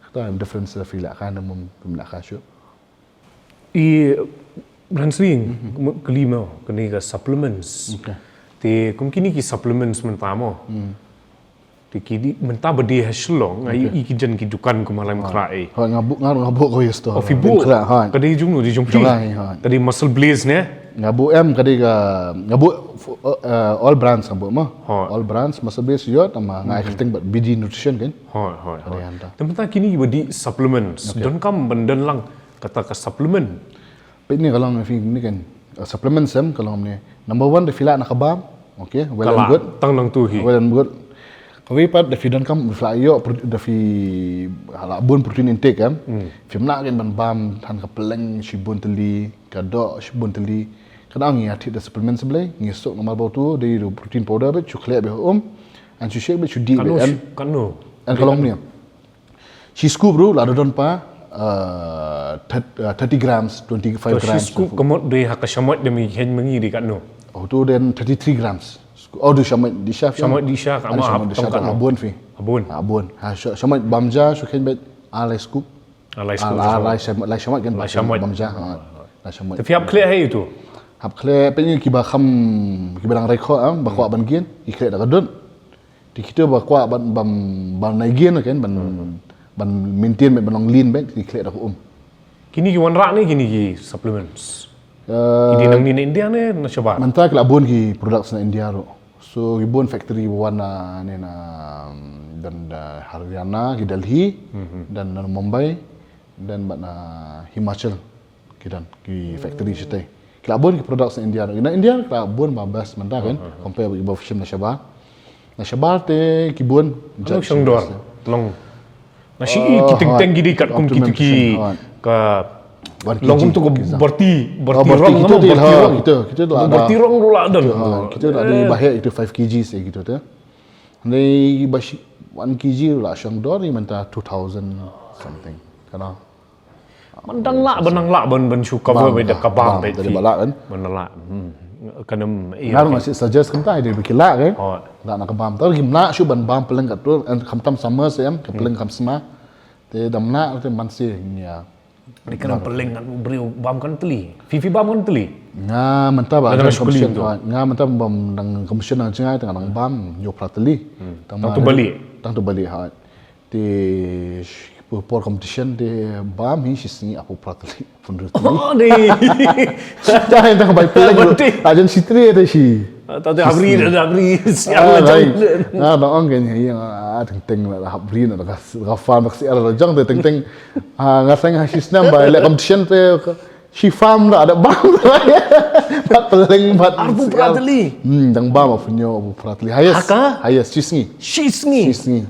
Kata difference la phi leh kai ne mum phim leh kai shuh. I Ransri, mhm, kylli mo, kane ka supplements. Okay. Te kum kine ki supplements mynta mo. Hmm. Te ki dei mynta ba dei ha Shillong, nga ïohi ki jan ki dukan kum ha Laitumkhrah eh. Hooid, nga buh, nga, nga buh ko ïa store. Oh, phi buh? Laitumkhrah, hooid. Ka dei jong no, dei jong phi? Jong nga hi, hooid. Ka dei Muscle Blaze ne? Nga buh em, ka dei ka, nga buh, uh, all brands nga buh mo. Hooid. All brands, Muscle Blaze ïoh, tangba nga ai kyrteng bad B D Nutrition kan. Hooid, hooid, hooid. Ka dei hangta. Te mynta kine kiba dei supplements, okay, donkam ban don lang kata ka supplement. Peit ne ka long phi ne kan, uh, supplements em ka long ne. Number one, da phi lah na ka bam. Okay, well and good. Tang nangtu hi. Well and good. Kawei pat da phi donkam, phi la ïoh pro-, da phi la bun protein intake em. Phim lah kein ban bam than ka pylleng shibun tylli, ka doh shibun tylli. Ka dang ngi ïa thied da supplements blei, ngi suk namar ba utu dei u protein powder beit, shu khleh beit ha um. An shu shake beit, shu dih beit. Katno, katno? An ka long ne. Shi scoop ruh la don pa, uh, thirty, uh, thirty grams, twenty-five grams. Shi scoop ka mut dei ha ka shamoit da me kheiñ ma ngi dei katno? Oh, tu den thirty-three grams. Oh, du shamoit dih sha. Shamoit dih sha ka ma shamoit dih sha ka ma bun phi. Bun. Ah, bun. Ha, sha-, shamoit bam ja, shu kheiñ beit, ah, lai scoop. Ah, lai scoop. Ah, lai shamoit, lai shamoit kan. Lai shamoit. Bam ja. Ah, lai shamoit. Te phi hap khleh hi tu. Hap khleh, peit ngi kiba kham, kiba dang rai khoh, ah, ba kwah ban gain, ki khleh da ka dud. Te kito ba kwah ban, ban, ban nai gain kan, ban, ban maintain beit, ban long lean beit, ki khleh da ka um. Kine ki wanrah ne kine ki supplements? Eh, ki dei nangne na India ne na shabar? Mynta ki la bun ki products na India ruh. So ki bun factory ba wan na, ne na, um, dan da Haryana, ki Delhi, dan na Mumbai, dan bad na Himachal. Ki don ki factory shatei. Ki la bun ki products na India. Na India ki la bun ba best mynta kan. Compare bad kiba shim na shabar. Na shabar te ki bun. Ano shong dor. Long. Na shi ki teng teng ki dei katkum ki tu ki ka long tu ko barti, barti rong, barti rong. Kita, kita la, barti rong ruh la don. Kita la di bahek itu five K G se gitu te. Ni ba shi one K G la shong dor ni mynta two thousand something. Kana. Man dang lah, ban dang lah, ban, ban shu cover beit da ka bam beit. Tadi ba lah kan. Man dang lah. Hmm. Kan em, eh, nga ruh nga shu suggest kumta, dei ba ki lah kan. Oh. Lah na ka bam. Tadi kim lah shu ban bam pylleng katto, khamtam summer se em, ka pylleng kham sma. Te dang lah te man se nia. Dei kan pylleng kan briew bam kan tylli. Phi phi bam kan tylli. Nga mynta ba dang commission. Nga mynta bam dang commission dang jngai te nga dang bam hynñiew phra tylli. Tang tu bali. Tang tu bali ha. Te sh-, por, por competition te bam hi shi sngi arphew phra tylli, pynru tylli. Oh, dei. Tang, tang bai pylleng. Ajan shi tre te shi. Tang te habri, habri. Ah, dei. Nga dang ong kan hi, ah, teng teng la habri na ka, ka farm ka siar la jong te teng teng. Ah, nga seng ha shi snem bai leh competition te. Shi farm da, da bam. Bad pylleng, bad arphew phra tylli. Hmm, dang bam arphew hynñiew, arphew phra tylli. Highest. Haka? Highest, shi sngi. Shi sngi? Shi sngi.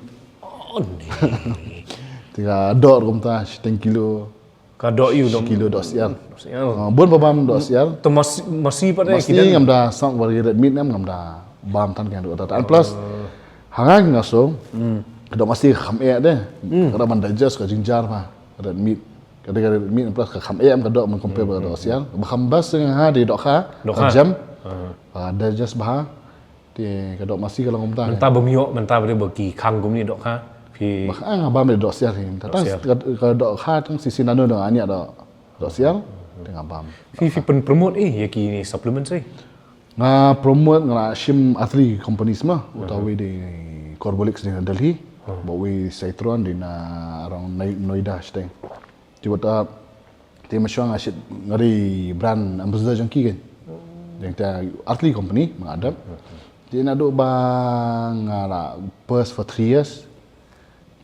Oh, ni. Te ka doh kumta, shiteng kilo. Ka doh ïu. Shi kilo doh siar. Doh siar. Ah, bun ba bam doh siar. Te masi, masi pat eh, masi ngam da song bad red meat, ngam da bam than kan doh. And plus, ha nga nga song, ka doh masi kham eh de. Ka doh ban digest ka jingjia ba. Red meat. Ka dei ka red meat plus ka kham eh em ka doh man compare bad ka doh siar. Ba kham best nga ha dei doh kha. Doh kha. Ka jem. Ba digest bha. Te ka doh masi ka long kumta. Mynta bym ïoh, mynta ba dei ba ki khang kumne doh kha. Phi. Ba kha nga bam dei doh siar hi. Mynta tang ka, ka doh kha tang shisien nanu dang ania doh. Doh siar. Te nga bam. Phi, phi pyn promote eh ïa kine supplements eh. Nga promote, nga la shim artylli companies ma, uta uwei dei Corbolix dei na Delhi, bad uwei Citron dei na around Noi-, Noida shatei. Te uta, te mynshuwa nga shit, nga dei brand ambassador jong ki kan. Jong te artylli company ma nga dep. Te naduh ba nga la purse for three years.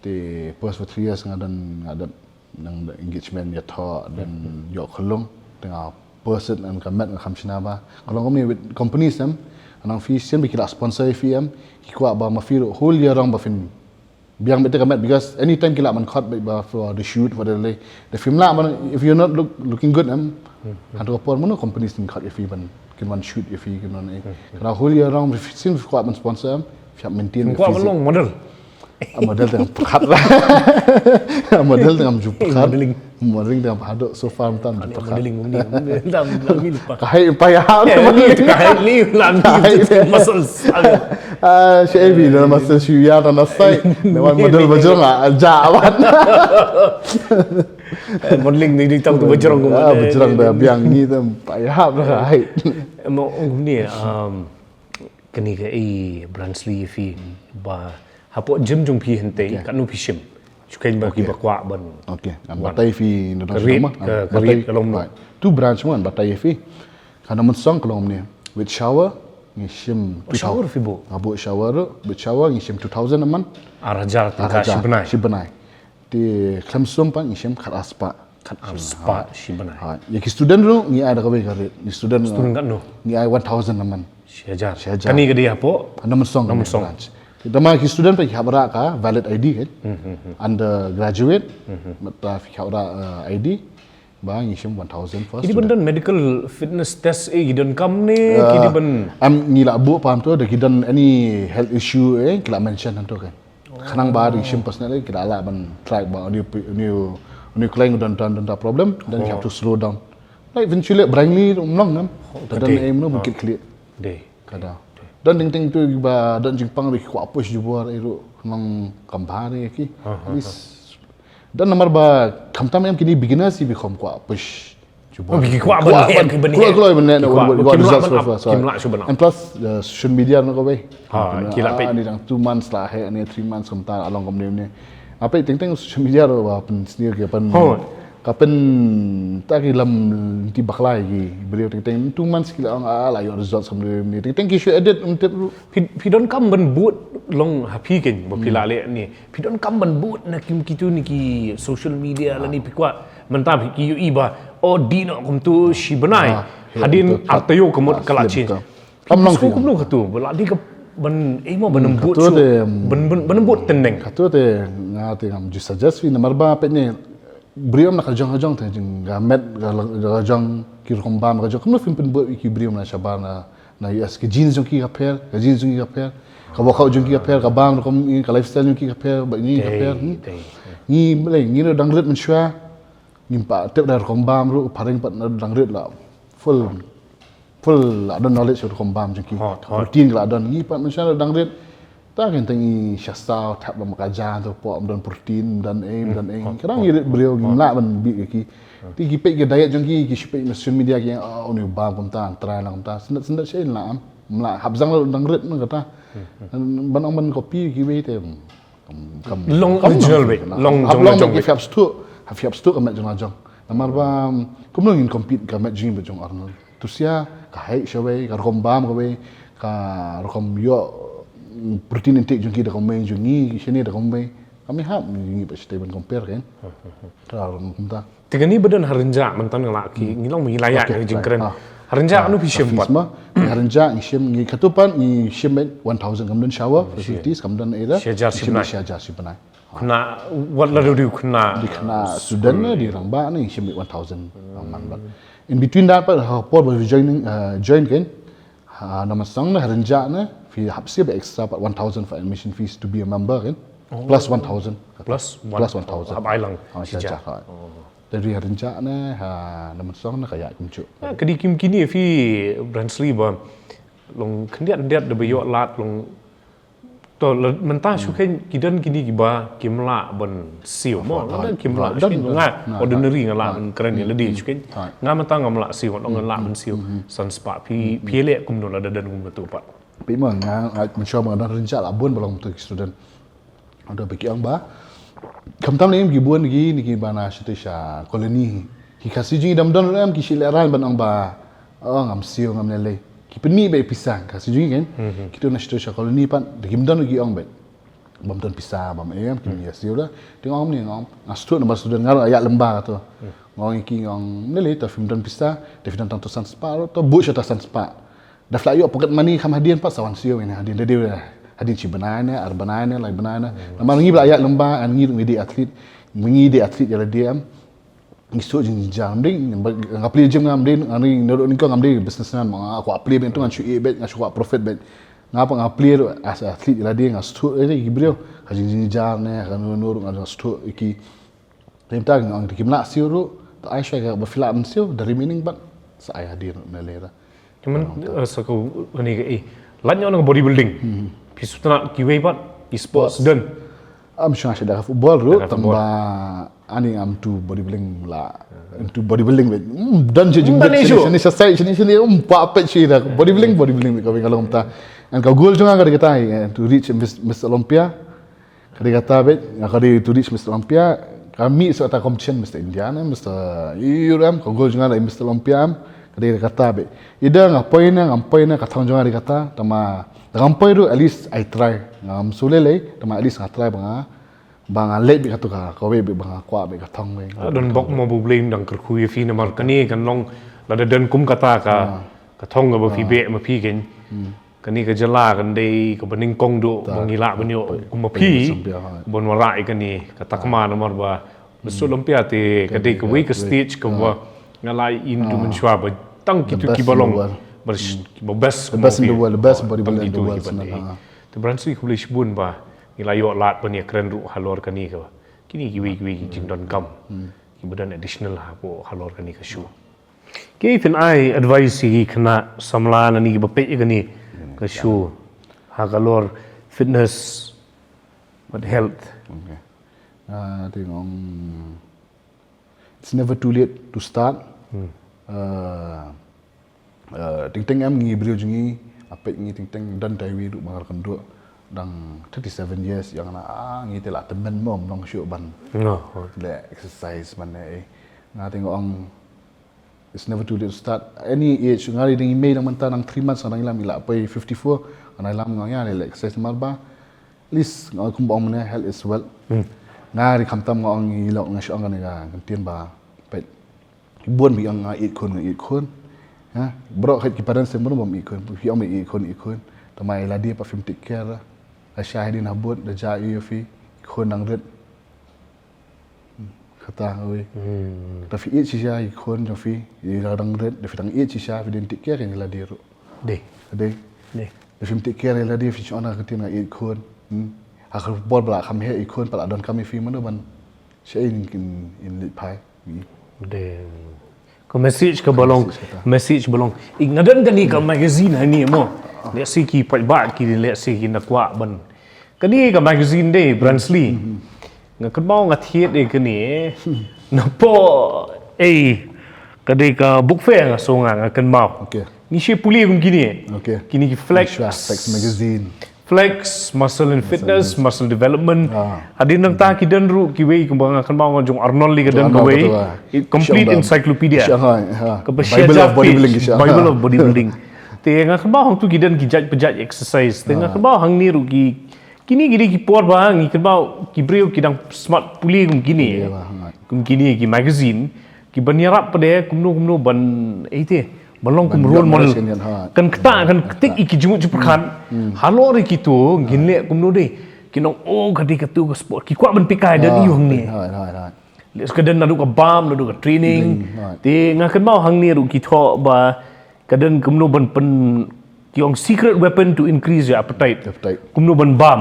Te purse for three years nga don, nga don nang da engagement ïathoh, don ïoh khyllung, te nga purse it, ngan ka met nga kham shna ba. Ka long kumne with companies em, nang phi sien ba ki la sponsor ïa phi em, ki kwah ba ma phi ruh whole year rong ba phin biang beit te ka met, because anytime ki lah ban khot beit ba for the shoot, for the lei. Te phim lah ban, if you're not look, looking good em, hangto ka por mano companies kin khot ïa phi ban, kin wan shoot ïa phi, kin wan eh. Ka whole year rong, phi sien phi kwah ban sponsor em, phi hap maintain. Kwah ban long model. Ah, model tang pyrkhat. Ah, model tang ju pyrkhat. Modeling. Modeling tang haduh so far mynta ju pyrkhat. Modeling, modeling, modeling. Ka hai pa ya. Ka hai ni lam ni muscles. Ah, shi ebi na muscles shu ya ta na sai. Na wan model bajrong ah ja awan. Modeling ni di tang tu bajrong ko. Ah, bajrong ba biang ni tang pa ya na hai. Mo ong ni, um, Kane ka, eh, branch lei ïa phi ba hapoh gym jong phi hynrei katno phi shim? Shu kheiñ ba kiba kwah ban. Okay, ngan batai phi na ka rate, ka rate ka long. Right. Tu branch mo ngan batai ïa phi. Ka na Mynsong ka long kumne. With shower ngi shim two thousand. Shower phi buh? Nga buh shower ruh, with shower ngi shim two thousand a month. Ar hajar tyngka shi bnai. Shi bnai. Te khlem sum pat ngi shim khat ar spah. Khat ar spah shi bnai. Ha, ïa ki student ruh ngi ai da kawei ka rate. Ngi student, student katno? Ngi ai one thousand a month. Shi hajar. Shi hajar. Kane ka dei hapoh? Na Mynsong. Na Mynsong. Branch. Tangba ki student pat ki hap rah ka valid I D kan. Undergraduate, mynta phi hap rah, uh, I D, ba ngi shim one thousand first. Ki dei ban don medical fitness test, eh, ki donkam ne, ki dei ban. Am, ngi la buh pat to, da ki don any health issue, eh, ki la mention hangto kan. Khnang ba da ngi shim personally, ki la lah ban track ba uni, uni, uni khlaiñ don, don, don problem, then you have to slow down. Like eventually, blindly, um long ngam. Ka don, eh, mano, bukit khlieh. Dei. Ka don. Don teng teng tu ba don jingpang ruh ki kwah push jubor, eh, ruh nong kam bha ruh ki. At least don namar ba khamtam em kini beginners hi, ba ki kwah push jubor. Oh, ki kwah ban leh, ki ban leh. Kloi, kloi ban leh, ki kwah, ki kwah results first, first. And plus, uh, social media na kawei. Ha, ki lah peit. Ni dang two months lah, heh, ni three months kumta, along kumne ne. Nga peit teng teng social media ruh ba pynsniew ki, pyn, ka pynta ki lynti bakla ïa ki briew teng teng, two months ki la ong, ah, la ïoh results kumne ne. Teng teng ki shu edit, um, tip ruh. Phi, phi donkam ban bud long ha phi kan, ba phi la leh ne. Phi donkam ban bud na kim kitu ne ki social media lane phi kwah. Mynta phi ki ïohi ba, oh, dei noh kumtu shi bnai. Hadien ar taïew ka mut ka la change. Kam long phi kumno katu, ba la dei ka ban, eh, mo, ban bud shuh, ban, ban, ban bud teng teng. Katu te nga te ngam ju suggest phi namar ba peit ne, briew na ka jong ka jong te jing ka met ka, ka jong ki rukom bam ka jong. Kumno phim pynbud ïa ki briew na shabar na, na U S, ka genes jong ki ka pher, ka genes jong ki ka pher, ka workout jong ki ka pher, ka bam rukom, ka lifestyle jong ki ka pher, ba ngi ka pher. Ngi, balei ngi na dang rit mynshuwa. Ngim pat tip da rukom bam ruh, phareng pat na dang rit la full, full la don knowledge rukom bam jong ki. Protein la don, ngi pat mynshuwa na dang rit. Ta kan tang ngi sha saw thap lam ka jan tu, pom don protein, don ei, don ei. Ka dang ngi rit briew, ngim lah ban bit ïa ki. Te ki peit ki diet jong ki, ki shu peit na social media ki, oh, uni bam kumta, try lang kumta. Syndat, syndat shen la am. Mla hap zang la dang rit na kata. Ban ong ban copy kiwei te. Long original beit, long jong la jong beit. Hap long beit, hap stuk, hap stuk ka met jong la jong. Namar ba, um, kumno ngin compete ka met jong ngi bad jong Arnold. Tu sia, ka height shawei, ka rukom bam kawei, ka rukom ïoh, mm, protein intake jong ki da kumwei, jong ngi shane da kumwei. Kam hap ngi pat shu tei ban compare kan. Ka rukom kumta. Te kane ba don ha Rynjah mynta nga la ki, ngi long ngi la ïa ngi jingkren. Ha Rynjah anu phi shim pat? Ha Rynjah ngi shim, ngi katu pat ngi shim beit one thousand, kam don shower facilities, kam don ei da. Shi hajar shi bnai. Shi hajar shi bnai. Khynnah wat la dei khynnah. Dei khynnah student ne, dei rangbah ne, ngi shim beit one thousand a month bad. In between that pat, ha por ba joining, uh, join kan, ha Nongmynsong ne, ha Rynjah ne, phi hap siew beit extra pat one thousand for admission fees to be a member kan. Plus one thousand. Plus one thousand. Hap ai lang. Shi hajar. Te dei ha Rynjah ne, ha Nongmynsong ne ka ïaid kumjuh. Ka dei kim kine phi Brensley ba long khyndiat khyndiat da ba ïoh lad long. To mynta shu kheiñ ki don kine kiba kim lah ban siew mo, don kim lah shu kheiñ, nga ordinary nga lah ban kren ïa lade shu kheiñ. Nga mynta ngam lah siew, nga lah ban siew san spah. Phi, phi leh kumno lada don kumno tu pat? Phi mo, nga, nga mynshuwa ba nga don Rynjah la bun ba long tu ki student. Ado ba ki ong ba khamtam ne em ki bun ki ne kiba na shatei sha colony. Ki Khasi jong ngi dang don ruh em ki shu lehraiñ ban ong ba, oh, ngam siew ngam lei lei. Ki pynmih beit pisa Khasi jong ngi kan. Kitu na shatei sha colony pat da kim don ruh ki ong beit. Bym don pisa bym em, kim ïa siew da. Te nga ong ne nga ong, nga sdang namar sdang nga ruh ïa lem ba to. Nga ong ïa ki nga ong ne lei to phim don pisa, te phi don tang to san spah ruh to buh sha ta san spah. Da phi la ïoh pocket money kham hadien pat sa wan siew ïa hadien, da dei hadien shi bnai ne, ar bnai ne, lai bnai ne. Namar ngi ba la ïaid lem ba, ngi ruh ngi dei athlete, ngi dei athlete ïa lade em. Ngi shu jing jam dei, nga plie gym ngam dei, nga ni ngi ruh nyngkong ngam dei businessman, nga kwah plie beit, ngan shu ïeh beit, nga shu kwah profit beit. Nga pat nga plie ruh as athlete ïa lade, nga shu ïa ki briew, ka jing jing jam ne, ka no no ruh nga shu ïa ki. Te mynta nga ong te kim lah siew ruh, to ai shuwa kaba phi lah ban siew, da remaining pat sa ai hadien ruh na lei ruh. Te mynta sa ka, ani ka, eh, lait noh na ka bodybuilding. Phi sngewtynnat kiwei pat ki sports don? Am shong sha da ka football ruh, tangba ani ngam into bodybuilding la. Into bodybuilding beit. Don shi jing beit shini shini, sa sai shini shini, um, pa peit shi da bodybuilding, bodybuilding beit, ka beit ka long ta. And ka goal jong nga ka dei kata, eh, to reach Miss, Miss Olympia. Ka dei kata beit, nga ka dei to reach Mister Olympia, ka mih sa kata competition Mister India ne, Mister Europe, ka goal jong nga dei Mister Olympia, ka dei kata beit. Ida nga poi ne, ngam poi ne, ka thong jong nga dei kata, tangba da ngam poi ruh, at least I try. Ngam shu lei lei, tangba at least nga try ba nga, ba nga leh beit katu ka, kawei beit ba nga kwah beit ka thong beit. Don bok mo ba U Blei dang kyrkhu ïa phi namar kane kan long lada don kum kata ka, ka thong kaba phi beh ma phi kan. kane ka jylla kan dei kaba nyngkong duh ba ngi lah ban ïoh kumba phi ban wanrah ïa kane ka takma namar ba Miss Olympia te ka dei kawei ka stage kaba nga la ïohi mynshwa ba tang kitu kiba long ba best, the best in the world, the best bodybuilder in the world. Te Bronzy, khublei shibun ba ngi la ïoh lad ban ïakren ruh halor kane ka, kine kiwei kiwei ki jingdonkam kiba don additional hapoh halor kane ka show. Ki phin ai advice ïa ki khynnah samla lane kiba peit ïa kane ka show halor fitness bad health. Nga te nga ong it's never too late to start. Teng teng em ngi briew jong ngi, nga peit ngi teng teng don tang iwei ruh ba nga kynduh dang thirty seven years, ïa nga, ah, ngi te la tymmen mo, ym long shuh ban leh exercise ban leh ei. Nga te nga ong it's never too late to start. Any age, nga ri dang i mei dang mynta dang three months nga dang ïalam, i la poi fifty four, nga dang ïalam, nga ong ïa leh exercise namar ba at least nga ong kumba ong mynne, health is wealth. Nga ri khamtam nga ong i lok nga shu ong kane ka ktien ba peit bun ba ong nga ïeit khun, nga ïeit khun. Baroh ki parents te bun bym ïeit khun, phi ong ba ïeit khun, ïeit khun. Tangba ïa lade pat phim take care. Lashai hadien habud da jia ïa phi, khun dang rit. Kata kawei. Da phi ïeit shisha ïa ki khun jong phi, ïa la dang rit, da phi dang ïeit shisha, phi dang take care ïa lade ruh. Dei. Dei. Da phim take care ïa lade, phi shu ong kata nga ïeit khun. Ha ka por ba la kham heh ïa ki khun, pat la donkam ïa phi, mano ban shaei ngin leit phai. Dei. Ka message kaba long, message ba long. Nga don kane ka magazine hangne mo. Lehse ki paidbah ki, lehse ki na kwah ban Kane ka magazine dei, Bronzy. Nga kynmaw nga thied dei kane. Napoh ei, ka dei ka book fair nga sngew nga, nga kynmaw. Ngi shu pule kum kine. Kine ki Flex. Flex magazine. Flex, Muscle and Fitness, Muscle Development. Hadien nangta ki don ruh kiwei kumba nga kynmaw nga jong Arnold lei ka don kawei. Complete Encyclopedia. Kaba Bible of Bodybuilding. Te nga kynmaw hangtu ki don ki jait pa jait exercise. Te nga kynmaw hangne ruh ki Kine ki dei ki por ba ngi kynmaw ki briew ki dang smat pule kum kine. Kum kine ki magazine ki ban ïarap pat de kumno kumno ban, ei te, ban long kum role model. Kan kata kan ktik ïa ki jingmut jingpyrkhat. Halor ïa kito ngin leh kumno de. Ki ong o ka dei katu ka sport, ki kwah ban peit kai da ïa u hangne. Leh ka don naduh ka bam, naduh ka training. Te nga kynmaw hangne ruh ki thoh ba ka don kumno ban pyn, ki ong secret weapon to increase your appetite. Kumno ban bam.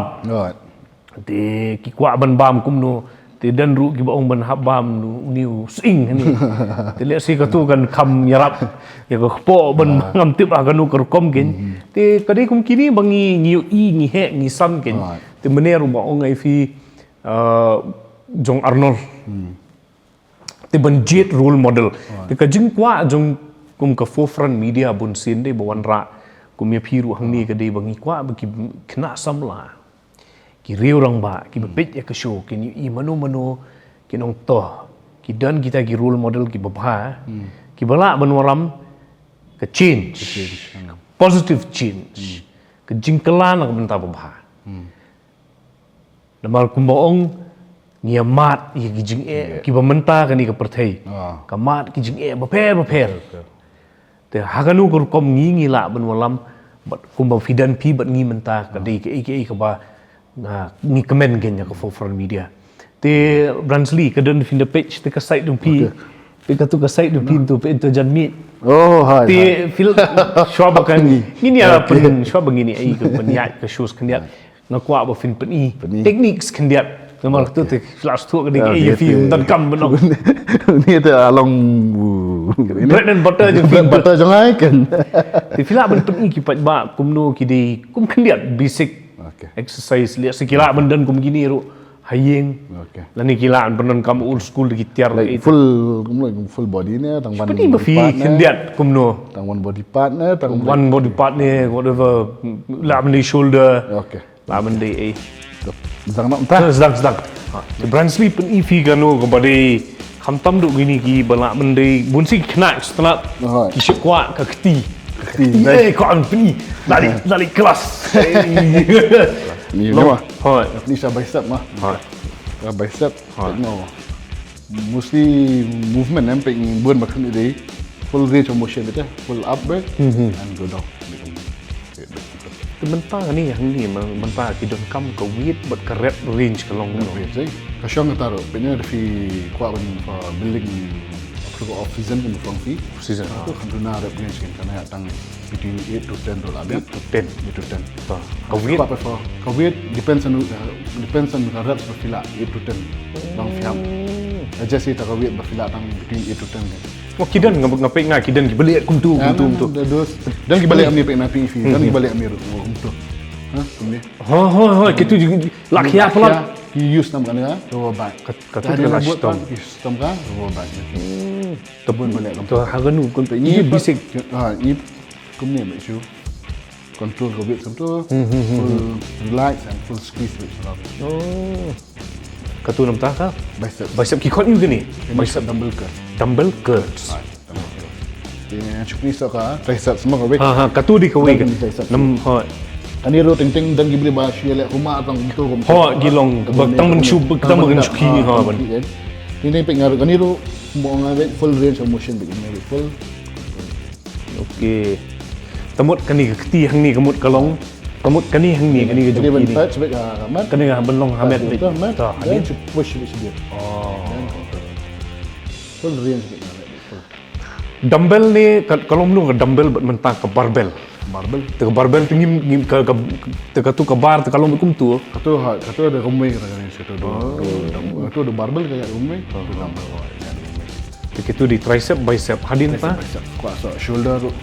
Te ki kwah ban bam kumno. Te don ruh kiba ong ban hap bam une u sying hangne. Te lehse katu kan kham ïarap ïa ka kpoh ban ngam tip ha kano ka rukom kein. Te ka dei kum kine ba ngi, ngi ïohi, ngi heh, ngi san kein. Te mynne ruh ba ong ïa phi jong Arnold. Te ban jied role model. Te ka jingkwah jong kum ka Forefront Media bunsien dei ba wanrah kum ïa phi ruh hangne ka dei ba ngi kwah ba ki khynnah samla, ki riew rangbah kiba peit ïa ka show kin ïohi mano mano, kin ong to ki don kita ki role model kiba bha, kiba lah ban wallam ka change, ka positive change, ka jingkylla na ka bynta ba bha. Namar kumba ong ngi ïa mad ïa ki jingeh kiba mynta kane ka pyrthei. Ka mad ki jingeh bapher bapher. Te ha kano ka rukom ngi, ngi lah ban wallam bad kumba phi don phi bad ngi mynta ka dei kaei kaei kaba ngi kmen kein ïa ka Forefront Media. Te Bronzy ka don phi na page te ka site jong phi. Te katu ka site jong phi tu peit tu jan miet. Oh hai. Te phi lah shuwa ba kan ngin ïa pyn, shuwa ba ngin ïa ka pynïaid ka shows khyndiat. Nga kwah ba phin pyni techniques khyndiat. Namar katu te phi lah sdang ka dei ka A F P ym donkam ban ong. Ni te along. Bread and butter jong phi. Bread and butter jong ai kan. Te phi lah ban pyni ki paidbah kumno ki dei kum khyndiat basic exercise, lehse ki lah ban don kum kine ruh ha ïing. Lane ki lah ban pyndonkam old school da ki tiar. Full, full body ne, tang one body part ne. Khyndiat kumno. Tang one body part ne, tang one body part ne, whatever. Lah ban dei shoulder. Lah ban dei ei. Sdang noh mynta. Sdang, sdang. Te Bronzy pyni phi kano kaba dei khamtam duh kine kiba lah ban dei bun shi khynnah sngewtynnat. Ki shait kwah ka kti. Kti. Eh, kwah ban pyni. Lari, lari kelas. Ni ma. Hoi. Ni sa bicep ma. Hoi. Ka bicep. Hoi. No. Mostly movement em pek bun ba kane dei full range of motion, full up, eh, and go down. Mynta kane hangne mynta ki donkam ka weight bad ka rep range ka long. Ka shong kata ruh, pynban da phi kwah ban building off season kan phong phi. Season. Ka tu kan tu na rep range kan kan ya tang between eight to ten doh la. Eight to ten. Eight to ten. Ka weight. Ka weight depends on, depends on ka reps ba phi la, eight to ten. Dang phi hap adjust ïa ka weight ba phi la tang between eight to ten kan. Oh, ki don nga peit nga ki don ki ba leh kumtu kumtu kumtu. Don ki ba leh amni peit na phi, don ki ba leh amni ruh kumtu. Ha, kumne. Ho ho ho, kitu la khia pala. Ki use nam kan ya, rubber band. Katu ka la shitom. Use tam ka rubber band. Tabun ba leh kumtu. To ha kanu kun peit ni basic. Ha, ni kumne ba shu. Control ka weight kumtu. Full relax and full squeeze weight. Oh. Katu namta ka? Bicep. Bicep ki khot ïu kine. Bicep dumbbell curl. Dumbbell curls. Te nga shu kni sa ka tricep semua ka weight. Ha ha, katu dei ka weight. Nam ha. Kane ruh teng teng dang ki bri ba shu leh kuma tang tu kum. Ha, ki long bak tang ban shu tang ban shu ki ha ban. Teng teng pek ngar kane ruh mo nga weight full range of motion bek ngar full. Okay. Tamut kane ka kti hangne ka mut ka long. Ka mut kane hangne kane ka juk kine. Kane ka ban long ha met bek. Ta hangne. Push bek sibit. Oh. Full range bek. Dumbbell ne ka long nu ka dumbbell bad mynta ka barbell. Barbell. Te ka barbell te ngim ngim ka te ka tu ka bar te ka long bek kumtu. Ka tu ha ka tu da kumwei ka range ka tu da barbell ka ya kumwei. Te kitu dei tricep, bicep, hadien ta? Bicep, bicep. Kwah sa shoulder ruh.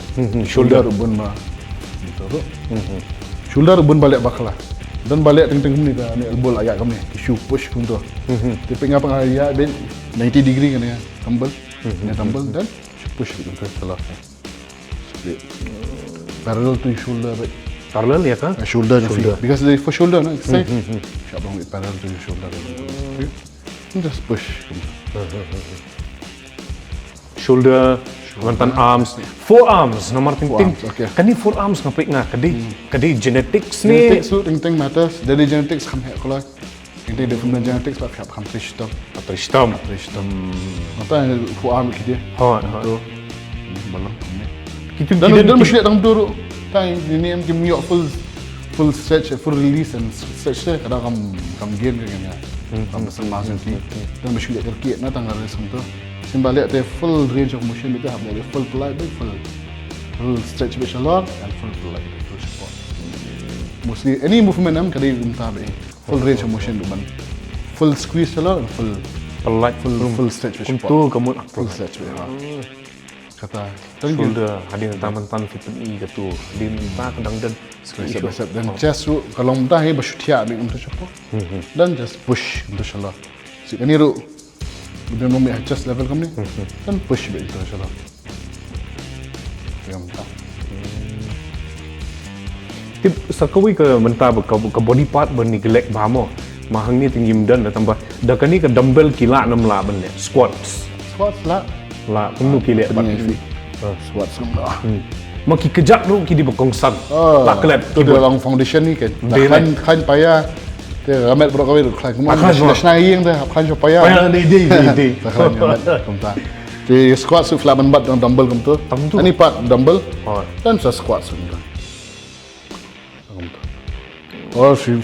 Shoulder ruh bun ba. Shoulder ruh bun ba leh bakla. Don ba leh teng teng kumne ka ne elbow la ïa kumne ki shu push kumtu. Te pek nga pang ïa ben ninety degree kane dumbbell. Ne dumbbell dan shu push kumtu salah. Parallel to your shoulder. Parallel ïa ka? Shoulder. Because they for shoulder na. Side. Sharp long parallel to your shoulder. Just push. Shoulder, mynta arms, forearms namar teng teng. Kane forearms nga peit nga ka dei genetics ne. Genetics tu teng teng matters. Dari genetics kham heh koloi. Teng teng da kham genetics ba kham kham trei shitom. Trei shitom. Trei shitom. Mynta forearm ki dei. Ha ha. Kitu dan dan mesti tang dur. Tang ini em kim yok full full stretch, full release and stretch te kada kam kam gain ka kanya. Kam pasang muscle ki. Dan mesti lihat kerki na tang ada sentuh. Sembalik te full range of motion beta hab full polite, full full stretch bit shalor and full polite, full support. Mostly any movement am kada minta be full range of motion ban full squeeze shalor and full polite, full full stretch bit support. Kumtu ka mut full stretch bit. Kata shoulder hadien ta mynta phi pyni katu hadien ta ka dang don tricep, bicep dan chest ruh ka long ta hi ba shu thiah beit kumtu shapoh. Dan just push kumtu shalor. Si kane ruh ba don mih ha chest level kumne. Dan push beit kumtu shalor. Tip sa kawei ka mynta ba ka body part ba neglect ba mo. Ma hangne te ngim don da tang ba da kane ka dumbbell ki lah nam lah ban leh squats. Squats lah. Lah kumno ki leh pat. Squats kumno. Ma ki kjat ruh ki dei ba kongsan. La klet ki ba long foundation ni kan. Khan khan paya. Te ramet bro kawei ruh khan kumno. Khan shna ing te khan shu paya. Paya dei dei dei. Khan kumta. Te squats ruh lah ban bat dengan dumbbell kumtu. Ani pat dumbbell. Dan sa squats kumta. Oh, si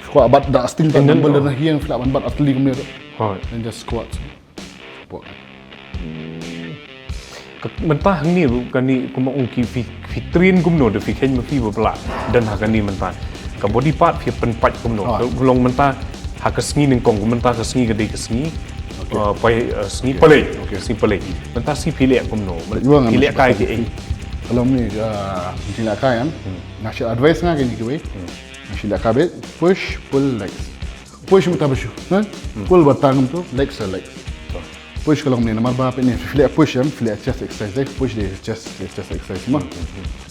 squat bat da sting ta dumbbell dan hiang flat ban bat atli kumne. Dan just squat. Mynta hangne ruh kane kumno ong ki phi train kumno da phi khein ma phi ba pla dan ha kane mynta ka body part phi pynpait kumno. Ka long mynta ha ka sngi nyngkong mynta ka sngi ka dei ka sngi. Pai sngi palei. Sngi palei. Mynta sngi phi leh kumno. Phi leh kai ki ei. Ka long ni ka leh kai an. Nga shu advice nga kane kiwei. Nga shu leh ka bit push pull legs. Push mynta ba shu. Pull ba tang tu legs legs. Push ka long ni namar ba pynne phi leh push em phi leh chest exercise. Push de chest chest exercise ma.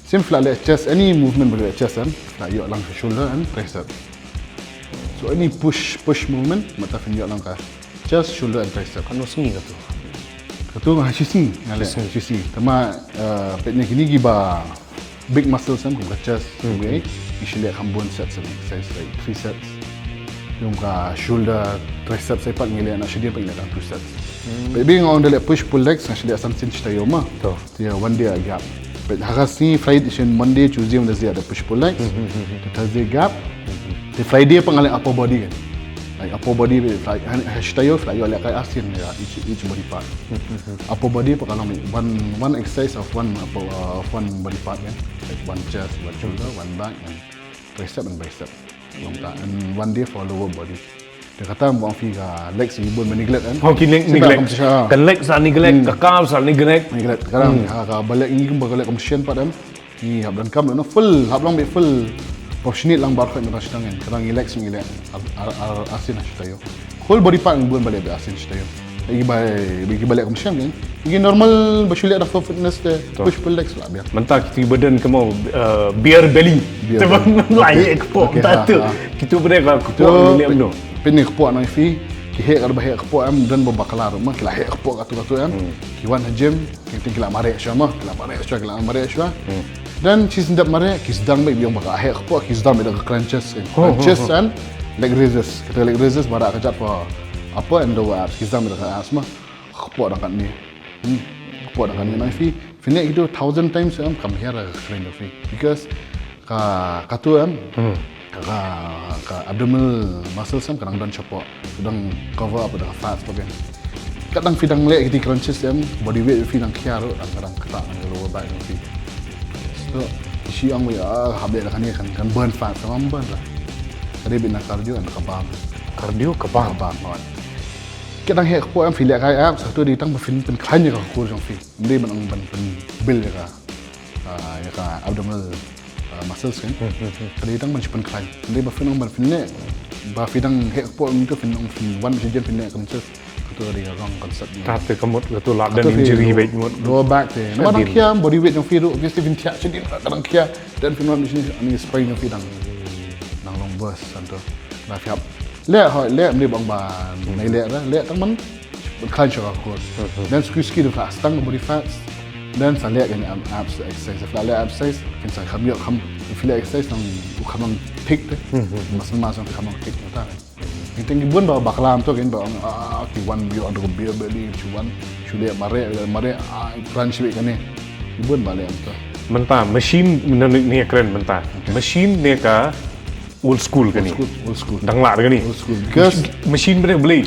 Sim phi leh chest any movement ba leh chest em phi leh ïoh lang shoulder and tricep. So any push push movement mynta phi ïoh lang ka chest, shoulder and tricep. Kano sngi katu? Katu ha shisngi nga leh shisngi. Tama pynne kine ki ba big muscles em kum ka chest kum ka ei. Ngi shu leh kham bun sets em exercise like three sets. Kum ka shoulder tricep sa pat ngi leh na shu dei pat ngi leh two sets. Maybe nga ong da leh push pull legs nga shu leh san sien shi taïew ma. Te one day a gap. Peit ha ka sngi Friday, sien Monday, Tuesday, Wednesday da push pull legs. Te Thursday gap. Te Friday pat nga leh upper body kan. Like upper body, Friday, ha, ha shi taïew Friday leh kai ar sien ya each, each body part. Upper body pat ka long one, one exercise of one upper, uh, of one body part kan. Like one chest, one shoulder, one back, and tricep and bicep. Long ta, and one day for lower body. Te kata mo phi ka legs ngi bun ba neglect kan. Oh, ki neg-, neglect. Ka legs la neglect, ka calves la neglect. Neglect. Ka dang ha ka ba leh ngi kumba ka leh kum sien pat em. Ngi hap dang kam no full, hap long beit full. Pop shnit lang bar khot na shtang kan. Ka dang ngi legs ngi leh ar, ar, ar, ar sien ha shi taïew. Whole body part ngi bun ba leh beit ar sien shi taïew. Ngi ba, ngi ba leh kum sien kan. Ngi normal ba shu leh da for fitness te push pull legs la biang. Mynta kito ba don kumno, uh, beer belly. Beer belly. Te ba la heh kpoh ta tu. Kito ba dei ka kpoh ni em no. Pynne kpoh na phi. Ki heh ka ba heh kpoh em, don ba bakla ruh ma ki la heh kpoh katu katu em. Ki wan ha gym. Ki ting ki la mareh shuwa ma, ki la mareh shuwa, ki la mareh shuwa. Dan shi sien dep mareh, ki sdang beit biang ba ka heh kpoh, ki sdang beit da ka crunches kan. Crunches and leg raises. Kata leg raises ba da ka jat for upper and lower abs, ki sdang beit da ka abs ma. Kpoh dang katne. Kpoh dang katne na phi. Phi leh kito thousand times em kam hiar ka kren da phi. Because ka, katu em. Ka, ka, ka abdominal muscles em ka dang don shapoh. Ka dang cover up da ka fats pa kan. Ka dang phi dang leh kiti crunches em, body weight phi dang khia ruh, dang, ka dang kata dang ka lower back phi. So, shi ong wei, ah, hap leh da kane kan, kan burn fat, kan burn lah. Ka dei beit na cardio and ka bam. Cardio ka bam. Ka bam, hoi. Ka dang heh kpoh em phi leh kai abs, katu dei tang ba phin pynkhlaiñ ïa ka kur jong phi. Ym dei ban ong ban pynbuild ïa ka, ah, ïa ka abdominal, ah, muscles kan. Ka dei tang ban shu pynkhlaiñ. Ym dei ba phin ong ban phin leh. Ba phi dang heh kpoh em tu phin ong phin wan shu jem phin leh crunches. Katu ka dei ka wrong concept. Katu ka mut katu lap don injury beit mut. Lower back te. Namar dang khia body weight jong phi ruh, obviously phin thiah shadien ka dang khia. Then phin wan shu ani sprain jong phi dang, dang long worse, santo. Na phi hap leh hoi, leh ym dei ba ong ba nai leh da, leh tang ban pynkhlaiñ sha ka kur. Then suki suki da phi la stang ka body fats. Then sa leh kane ab-, abs exercise. Phi la leh abs exercise, kin sa kham ïoh kham, phi leh exercise nang u kham nang thick te. Muscle mass nang kham nang thick te. Ngi teng ki bun ba, ba klam to kin ba ong, ah, ki wan ïoh da ka beer belly, ki wan shu leh mareh, leh mareh, ah, crunch beit kane. Ki bun ba leh to. Mynta machine ne, ne kren mynta. Machine ne ka old school kane. Old school, old school. Dang lah kane. Old school. Because machine bane blei.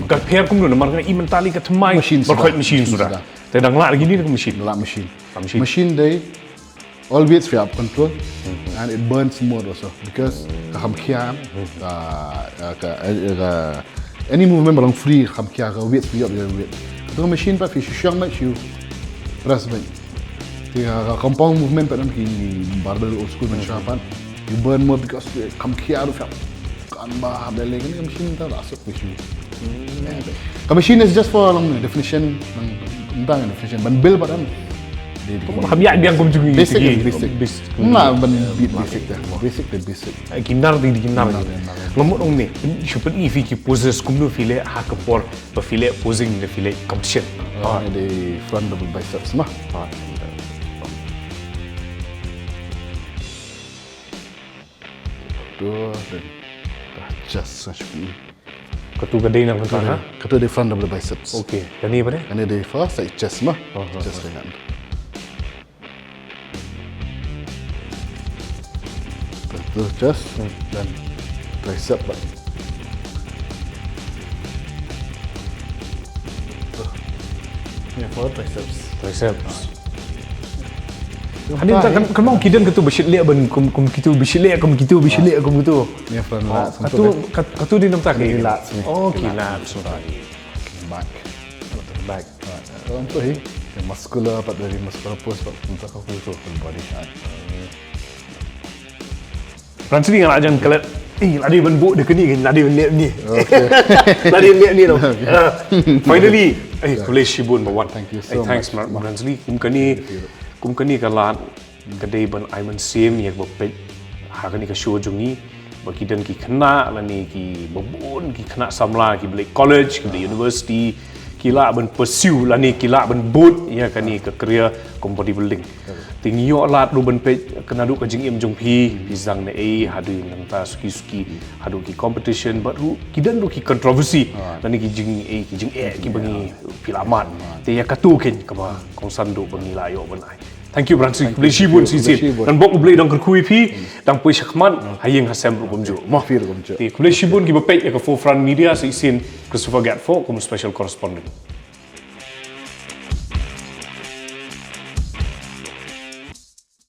Ka pher kumno namar kane i mentally ka thymmai. Machine suda. Machine suda. Te dang lah kine ka machine. Lah machine. Machine. Machine dei all weights phi hap control and it burns more also because ka kham khia ka, ka, ka, any movement ba long free kham khia ka weights phi ïoh ïa weight. Ka machine pat phi shu shong beit shu press beit. Te ka, ka compound movement pat em ki barbell old school man shuwa pat. You burn more because ka kham khia ruh phi hap kan ba hap leh leh kane ka machine ta la suk phi shu. Ka machine is just for long definition, long definition ban build pat em. Kham ïa biang kum jong ngi. Basic, basic. Nga ban beat basic te. Basic te basic. Ki nar dei ki nar. Nga mut ong ne, shu pyni phi ki poses kumno phi leh ha ka por ba phi leh posing ne phi leh competition. Dei front double biceps ma. Tu, then just such. Katu ka dei nang kata ha? Katu dei front double biceps. Okay. Kane ba dei? Kane dei first side chest ma. Chest dengan. Katu chest dan tricep ba. Ni for triceps. Triceps. Ani ta kan kan mau kidan katu bishit leh ban kum kum kitu bishit leh kum kitu bishit leh kum kitu. Ni front lats. Katu katu di nam ta ki lats ni. Oh ki lats. Back. Back. Orang tu hi. Muscular pat dari muscular pose pat untuk aku tu full body. Ranchini nga la jan klet. Eh, la dei ban buh da kane, la dei ban leh ni. La dei ban leh ni no. Finally, eh, khublei shibun ba wan. Thank you so much. Thanks Ranchini. Kum kane, kum kane ka lad ka dei ban ai mynsiem ïa ba peit ha kane ka show jong ngi ba ki don ki khynnah lane ki babun ki khynnah samla ki ba leh college ki ba leh university ki lah ban pursue lane ki lah ban bud ïa kane ka career kum bodybuilding. Te ngi ïoh lad ruh ban peit ka naduh ka jingim jong phi, phi sdang na ei haduh nangta suki suki haduh ki competition bad ruh ki don ruh ki controversy lane ki jingeh ki jingeh ki ba ngi phi la mad. Te ïa katu kein kaba kongsan duh ba ngi la ïoh ban ai. Thank you Branson. Khublei shibun shisien. Ngan bok U Blei dang kyrkhu ïa phi, dang poi shakhmat ha ïing ha sem ruh kumjuh. Mo. Phi ruh kumjuh. Te khublei shibun kiba peit ïa ka Forefront Media, sa shisien Christopher Gatfoh kum u special correspondent.